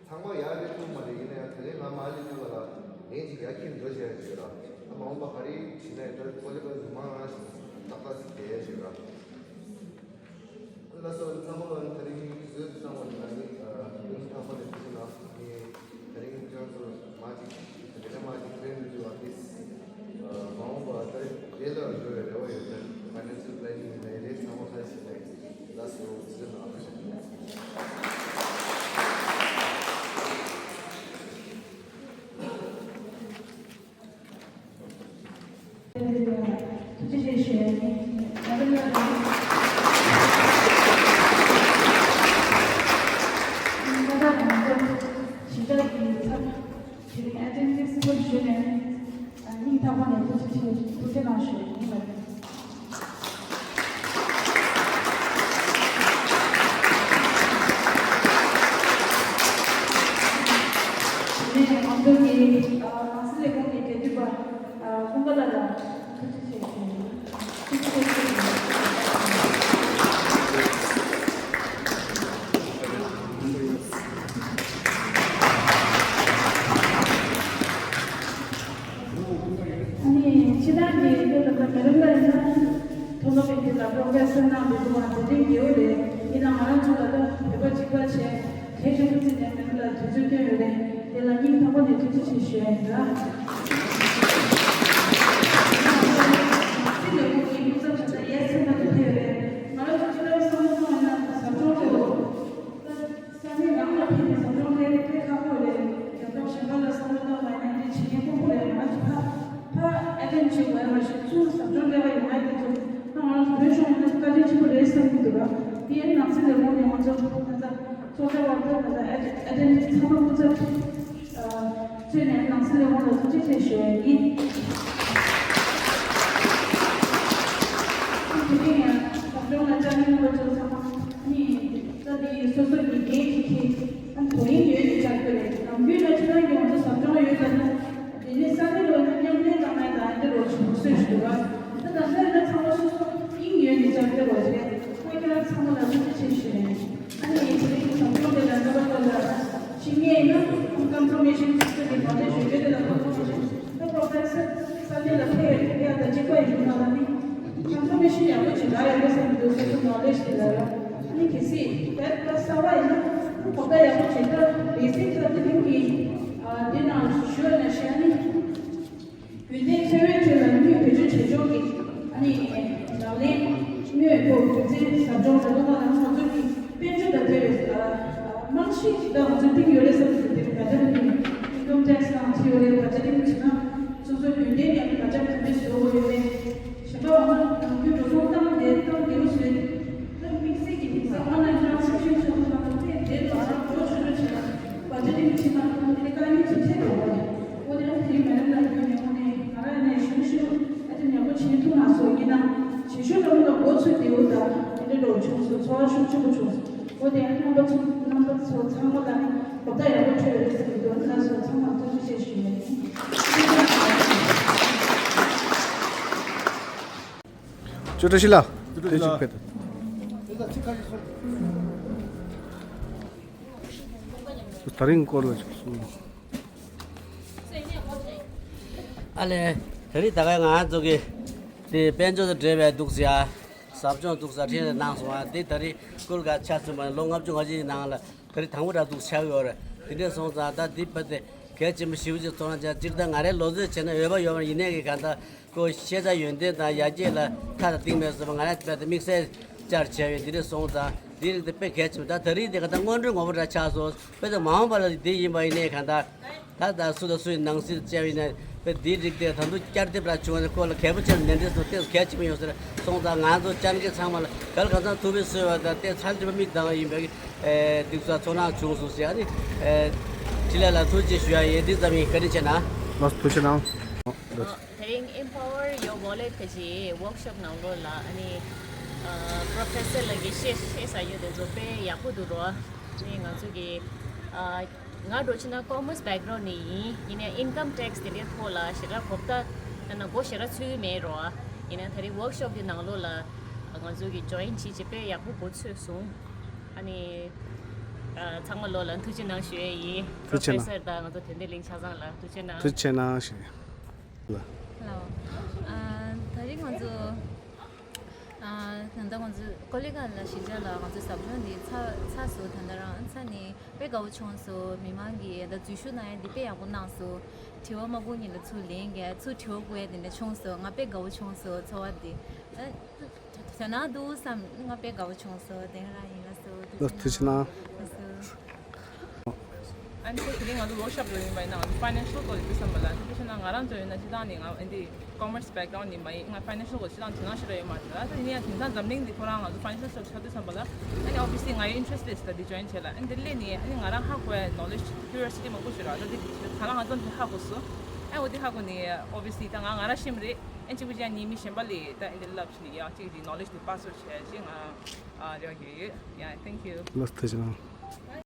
ཚང་མ་ཡག་རེད་ཐུབ་མ་རེད། ཡིན་ན་ཡང་དེ་རིང་ང་མ་ཨ་ལི་ཐུབ་པ་ལ་ལན་ཅིག་ཡར་ཁྱེར་འགྲོ་བྱས་ཡ་ཞིག་ར། ད་མ་འོངས་པ་ག་རེ་བྱེད་ན་ཡང་ད་ཀོ་ལེ་པ་ཟུ་མང་རང་ཞིག་ཏག་ཏག་ཅིག་བསྡད་ཡ་ཞིག་ར། ལགས་སོ། ཚང་མ་ལ་དེ་རིང་བཟོས་ཚང་མ་ལ་ནི་ཨ་ཉིན་ཐང་པ་ནས་ཐུགས་རྗེ་གནང་། ངས་དེ་རིང་ཁྱེད་རང་ཚོ་མ་ཅིག་དེ་རིང་མ་ཅིག་ཕན་འདུག་ཅིག་བ་ཏིས། མ་འོངས་པ་ད་རེས་ལ་འགྲོ་བའི་རེ་བ་ཡོད། ད་ཕ་ནན་ཤལ་པི་ལེ་ནིང་ཡིན་ན་ཡིན་རེད། ཚང་མ་ཁ་ཤས་ལ་ལགས་སོ། ཚུལ་ལ་ཨ་ཁ་ཤས། ཐུགས་རྗེ་ཆེ་ཞུ། ང་ཚོ་ལ་ང་ཚོ་གཞིས་ཆགས་ཀྱི་ཚབ་དེ་རིང་ཨེ་ཏེན་ཌེནས་ཐུགས་ཞུས་ནས་སྙིང་ཐག་པ་ནས་ཐུགས་རྗེ་ཆེ། ཐུགས་རྗེ་གནང་ཞུ་ཡིན་པ་རེད། དེ་ནས་ང་ཚོ་གི་ནང་སྲིད་ལས་ཁུངས་ཀྱི་འབྲེལ་མཐུད་པ་ཀུན་དགའ་ལགས་ལ་ཐུགས་རྗེ་ཆེ་ཞུ། ཐུགས་རྗེ་ཆེ་ཞུ། ཨ་ནི་སྤྱི་བཏང་གི་སྐབས་ལ་ད་མི་རབས་ལ་ཡིན་ན་མཐོ་སློབ་ཡིན་དུས་ལ་པོ་རོ་ཕེ་སར་གནང་འདུག་པ་དེ་འདྲའི་དགེ་བ་རེད། ཡིན་ན་ང་རང་ཚོ་ལ་ད་བོད་པ་གཅིག་པ་བྱས་གལ་ཆེན་པོ་བརྩིས་ནས་མི་རབས་ལ་དུས་ཚོད་བཏོན་ཡོད་རེད། དེ་ལ་སྙིང་ཐག་པ་ནས་ཐུགས་རྗེ་ཆེ་ཞུ་ཡ་ཡིན་ལ། སྲིད་ལས་ཁུངས་ཀྱི་སྐུ་ཚབ་ཆེ་ད་ཡས་ཚན་པ་དེ་ཕེབས་རེད། ང་རང་ཚོ་སྤྱི་བཏང་བསམ་བློ་གཏོང་བ་ན་ཟབ་སྦྱོང་དེ་ལོ། ས་གནས་རང་ལ་ཕེབས་ནས་ཟབ་སྦྱོང་སླེབས་དཔེ་ཁག་པོ་རེད། རྒྱལ་ཁབ་གཞན་པ་ལ་བསམ་བློ་གཏོང་བ་ཡིན་ན་འདི་བྱེད་མཁན་དཀོན་པོ་རེད། ང་ཚོ་ཕ་ཕ་ཨེ་ཏེན་བྱེད་དགོས་ཡ་མ་གཏོགས་ཚུར་ཟབ་སྦྱོང་སླེབས་པ་ཡོང་ཡ་དེ་ཚོ་ད་ང་རང་ཚོ་བོད་གཞུང་ཡིན་ན་བཀའ་དྲིན་ཆེན་པོ་རེད་བསམ་གྱི་འདུག་ག་དེ་ཡན་ནང་སྲིད་ལས་ཁུངས་ནས་ང་ཚོ་ད་ལྟ་ཚོགས་བཅར་བ་ད་ད་ལྟ་ཨེ་ཏེན་ཚང་མ་སྐུ་ཚབ་གཙོས་ནས་ནང་སྲིད་ལས་ཁུངས་ལ་ཐུགས་རྗེ་ཆེ་ཞུ་ཡ་ཡིན། དེ་རིང་ཡང་ཟབ་སྦྱོང་ལ་བཅར་མཁན་རྣམ་པ་ཚོ་ཚང་མ་ནི་ད་དེ་སོ་སོ་གི་འགན་འཁྱེར་མཁན་ཨ་ནི་དོ་དབྱིངས་ཡོད་ནས་བཅར་གྱི་རེད། ནམ་རྒྱུན་ལ་ཁྱེད་རང་གི་ང་ཚོ་ཟབ་སྦྱོང་ཡོད་པ་ན་དེ་ནས་ས་གནས་ལ་ཡང་མཉམ་ལས་བཏང་ཡ་དང་ཨ་འདི་རོགས་བྱེད་དགོས་སྲོལ་ཞིག་འདུག་ག་ད་ད་ལྟ་ཡིན་ན་ཚང་མ་སོ་སོ་དབྱིངས་ཡོད་ནས་བཅར་གྱི་རོགས་བྱས། ཁོ་ཁྱེད་རང་ཚང་མ་ལ་ཐུགས་རྗེ་ཆེ་ཞུ་ཡ་ཡིན། ཨ་ནི་དེ་རིང་གི་ཟབ་སྦྱོང་དེ་ལ་འདོན་པ་ཚོ་ལ་ཤེས་ངེས་ཡིན་ན་ཀོན་ཕོར་མེ་ཤན་སི་སི་ཊེམ་གྱི་ནོ་ལེ་ཇི་ཡོད་མེད་དེ་ལ་ཀོན་ཕོར་མེ་ཤན་ད་པོ་རོ་ཕེ་སར་ས་གནས་ལ་ཕེབས་ཡ་དང་གཅིག་པ་ཡིན་དུས་ང་ལ་ནི་ཀོན་ཕོར་མེ་ཤན་ཡག་པོ་ཅིག་རག་ཡོད་པ་བསམ་གྱི་འདུག་སོ་སོ་ནོ་ལེ་ཇི་དེ་ལ་ཡོད། ཨ་ནི་གལ་སྲིད་དཔེ་ལྟ་གསར་པ་ཡིན་ན་གོ་བརྡ་ཡག་པོ་ཅིག་ད་ལེ་ཚན་ཁག་དེ་རིང་གི་འདི་ནང་ཞུ་ན་ཤེས་ནི། རྒྱུན་ལྡན་འཚོ་བའི་ཁྲོད་ལ་དངུལ་བེད་སྤྱོད་ བྱེད་ཕྱོགས་ཀྱི་ཨ་ནི་ལག་ལེན་དངོས་ཐོག་རྒྱུ་མཚན་ཟབ་སྦྱོང་ད་དུང་ང་རང་ཚོ་ཚོའི་དཔལ་འབྱོར་དང་འབྲེལ་བའི་རྨང་གཞི་ཞིག་ད་ང་ཚོའི་སྟེང་ཡོད་རེད་བསམ་གྱི་འདུག་དེ་བ་ཇ་ནི་ཨིན་ཀམ་ཊེག་སི་ནང་ཚུད་ཡོད་རེད། བ་ཇ་ནི་བྱས་ན་སོ་སོའི་ཡོན་ཏན་ཡང་བ་ཇ་ག་འདྲ་ཞིག་འགྲོ་དགོས་ཡོད་མེད། གཞན་པ་ང་ཚོ་ནང་ཁུལ་འགྲོ་སོང་བཏང་དེ་བཏང་དེ་རུ་བཟོས། ད་དམིགས་བསལ་གྱི་དེང་སང་ཨོན་ལན་ཊེ་རན་ཟེག་ཤན་ཆེན་པོ་ནང་ལ་དེ་དེ་ལ་རག་ལོ་ཆུང་ཆུང་བྱས་ན་བ་ཇ་ནི་བྱས་ན་ཁོང་དེ་དཀའ་ངལ་ཚོ་འཕྲད་འགྲོ་བ་རེད། འོ་དེ་ཡང་དེ་རིང་མེ་ཌམ་ལགས་ཡོད་ནས་འོ་ནས་ང་རང་ནས་གཞུང་ཞུ་ཨ་ཅེ་ཉམས་པོ་བྱེད་ཐུབ་མ་སོང་ཡིན་ན་བྱེད་ཤུགས་ལ་མི་ལ་འགོ་ཚུགས་དེའུ་དང་དེ་འདྲ་འགྲོ་བྱུང་སོང་། ཚོར་བ་ཤུགས་ཆེན་པོ་བྱུང་སོང་། འོ་དེ་ཡང་རྣམ་པ་ཚོ་རྣམ་པ་ཚོ་ཚང་མ་ལ་ནི་གོ་བརྡ་ཡག་པོ་འཕྲོད་རེད་ཟེར་གྱི་འདུག་ང་ཚོ་ཚང་མར་ཐུགས་རྗེ་ཆེ་ཞུ་ཡ་ཡིན། ཅོ་ཏྲ་ཤི་ལ། ཅོ་ཏྲ་ཤི་ལ། དེ་ཅིག་ཕེབས། ད་རིང་སྐོར་ལ་ཅིག་གསུངས། ཨ་ལས། དེ་རིང་ད་ག་ང་ཚོ་གི་དེ་དཔལ་འབྱོར་དང་འབྲེལ་བའི་འདུག་ཟེར་ཡ། ཟབ་སྦྱོང་འདུག་ཟེར་ཁྲིད་གནང་སོང་བ་དེ་ད་རིང་སྐུལ་ག་ཆ་ཚུད་མ་ལོ་ལྔ་བཅུ་ང་གཅིག་ནང་ལ་ད་རིང་དང་པོ་ར་འདུག་ཆགས་ཡོད་རེད། དེ་འདྲས་སོང་ཙང་ད་འདི་བར་དེ་གལ་ཆེན་པོ་ཞེ་པོ་ཅིག་ཚོར་སྣང་ཅན་གཅིག་ད་ང་རའི་ལོ་ཚོད་བྱས་ན་འོས་པ་ཡོད་མ་ཡིན་ནའི་གི་གང་ལྟར་ཁོ་ཤེས་བྱ་ཡོན་ཏན་དང་ཡར་རྒྱས་ལ་མཐའ་དང་གཏིང་མེད་བཟོས་པ་ང་རང་དཔེ་དེ་དམིགས་བསལ་བཅར་བྱས་ཡོད། འདི་འདྲས་སོང་ཙང་འདིའི་རིགས་དེ་དཔེ་གལ་ཆེན་པོ། ད་ད་རིང་དེ་ག་ད་སྔོན་འགྲོའི་ངོ་བོ་འདྲ་ཆགས་སོང་། དཔེ་དེ་མ་འོངས་པ་ལ་འདི་ཡིན་པ་ཡིན་ནའི་གང་ལྟར་ད་ད་སུ་དང་སུ་ཡི་ནང་སྲིད་བཅར་བ་ཡིན་ན་དཔེ་འདིའི་རིགས་དེ་ད་དུང་བསྐྱར་ལྡབ་ར་བྱུང་བ་ནི་ཁོ་ལ་གལ་པོ་ཆེ་ནན་ཏན་སོང་། དཔེ་གལ་ཆེན་པོ་ཡོད་ཟེར་སོང་ཙང་ང་ཚོ་བཅར་མཁན་ཚང་མ་ལ་གལ་གང་ཚང་ཐུགས་ཕན་གསོས་པ་དང་དཔེ་ཚར་གཅིག་པ་མིག་གདངས་ཡིན་པའི་ཨེ། འདུག་ས་ཚོར་སྣང་བྱུང་སོང་ཟེར། ཨ་ནི་ཨེ། འཕྲིན་ལས་ལ་ཐུགས་རྗེ་ཆེ་ཞུ་ཡ་ཡིན། འདི་ཙམ་ཡིན། བཀའ་དྲིན་ཆེ་གནང་། ལགས་སོ། ཐུགས་རྗེ་གནང་། ཨ། དེ་རིང་Empower Your Wallet ཕལ་ཆེར་workshop ནང་ལོགས་ལ་ཨ་ནི་ཨ། Professor ལགས་ཀྱིས་བཤད་བཤད་ས་ཡོད་དེ་ཚོ་དཔེ་ཡག་པོ་འདུག་རོ། ཨ་ནི་ང་ཚོ་གི་ཨ། ང་འདྲ་བྱས་ན་commerce background ནས་ཡིན། ཡིན་ནའི་income tax དེ་འདྲའི་ཐོག་ལ་ཞེ་དྲག་གོ་བརྡ་ཡང་ན་མགོ་ཞེ་དྲག་ཚོས་ཀྱི་མེད་རོ། ཡིན་ནའི་དེ་རིང་workshop དེ་ནང་ལོགས་ལ་ང་ཚོ་གི་join བྱེད་ཅེས་དཔེ་ཡག་པོ་མགོ་ཚོས་སོང་། ཨ་ནི་ཨ། ཚང་མ་ལོ་ལ་ཐུགས་རྗེ་གནང་ཞུ་ཡས་ཡིན། ཐུགས་རྗེ་གནང་། Professor དང་ང་ཚོ་དོན་ལྡན་གླིང་ཆ་ཚང་ལ་ཐུགས་རྗེ་གནང་། ཐུགས་རྗེ་གནང་ཞུ་ཡས། Hello། ཨ། ད་རིང་ང་ཚོ་ཨ། ད་ལྟ་ང་ཚོ་ཀོ་ལི་གྷལ་ལ་གཞིས་ཆགས་ལ་ང་ཚོ་ཟབ་སྦྱོང་འདི་ཚར་ཚར་སོང་། ད་ལྟ་རང་ཚར་ནས་དཔེ་དགའ་བོ་བྱུང་སོང་། མི་མང་གིས་ད་འཛུལ་ཞུགས་གནང་ཡས་འདི་དཔེ་ཡག་པོ་གནང་སོང་། དྲི་བ་མང་པོ་ཉིད་ལ་ཚུར་ལེན་གྱི་ཚུར་དྲི་བ་བཀོད་ཡས་དེ་འདྲ་བྱུང་སོང་། ང་དཔེ་དགའ་བོ་བྱུང་སོང་། ཚོར་བ་འདི་ད་དོ་སྣང་འདུག་བསམ། ང་དཔེ་དགའ་བོ་བྱུང་སོང་། དེ་རང་ཡིན་ལ་སོ། ཐུགས་རྗེ་གནང་། ཐུགས་རྗེ་གནང་། ཨ་ནི་དེ་རིང་ང་ཚོ་workshop འགྲོ་ཡིན་པ་ཡིན་ན་ང་ཚོ་financial སྐོར་ལ་འདུག་བསམ་པ་ལ། དཔེ་བྱས་ན་ང་རང་ཚོ་ཡིན་ན་སྤྱིར་བཏང་ནས་ང་འདི་commerce background ནས་མ་ཡིན། ང་financial སྐོར་སྤྱིར་བཏང་དོ་སྣང་ཞེ་དྲག་ཡོད་མ་རེད། ད་ཡིན་ཡང་དེང་སང་འཛམ་གླིང་འདི་ཁོ་རང་ང་ཚོ་financial ཆགས་དུས་བསམ་པ་ལ། ཨ་ནི་obviously ང་ཡི་interest རེད་ཟེར་ད་འདི་join བྱས་ལ། ཨ་ནི་འདི་སླེབས་ནས་ཨ་ནི་ང་རང་ཧ་གོ་ཡ་knowledge curiosity མང་པོ་ཞིག་རག་ད་འདི་གང་ལ་ང་ཚོ་འདི་ཧ་གོ་སོང་། ཨ་འོ་འདི་ཧ་གོ་ནས་obviously ད་ང་ང་རང་ཤེས་མི་རེད། ཨ་གཅིག་པུ་ཅན་ཉིད་མི་གཞན་པ་ལས་ད་ཨ་འདི་ལབ་བྱས་ནས་ཡང་གཅིག་འདི་knowledge འདི་pass on བྱས་ཅིག་ང་ཨ་རེ་བ་གི་ཡོད། Yeah, thank you. ལགས་སོ། ཐུགས་རྗེ་གནང་།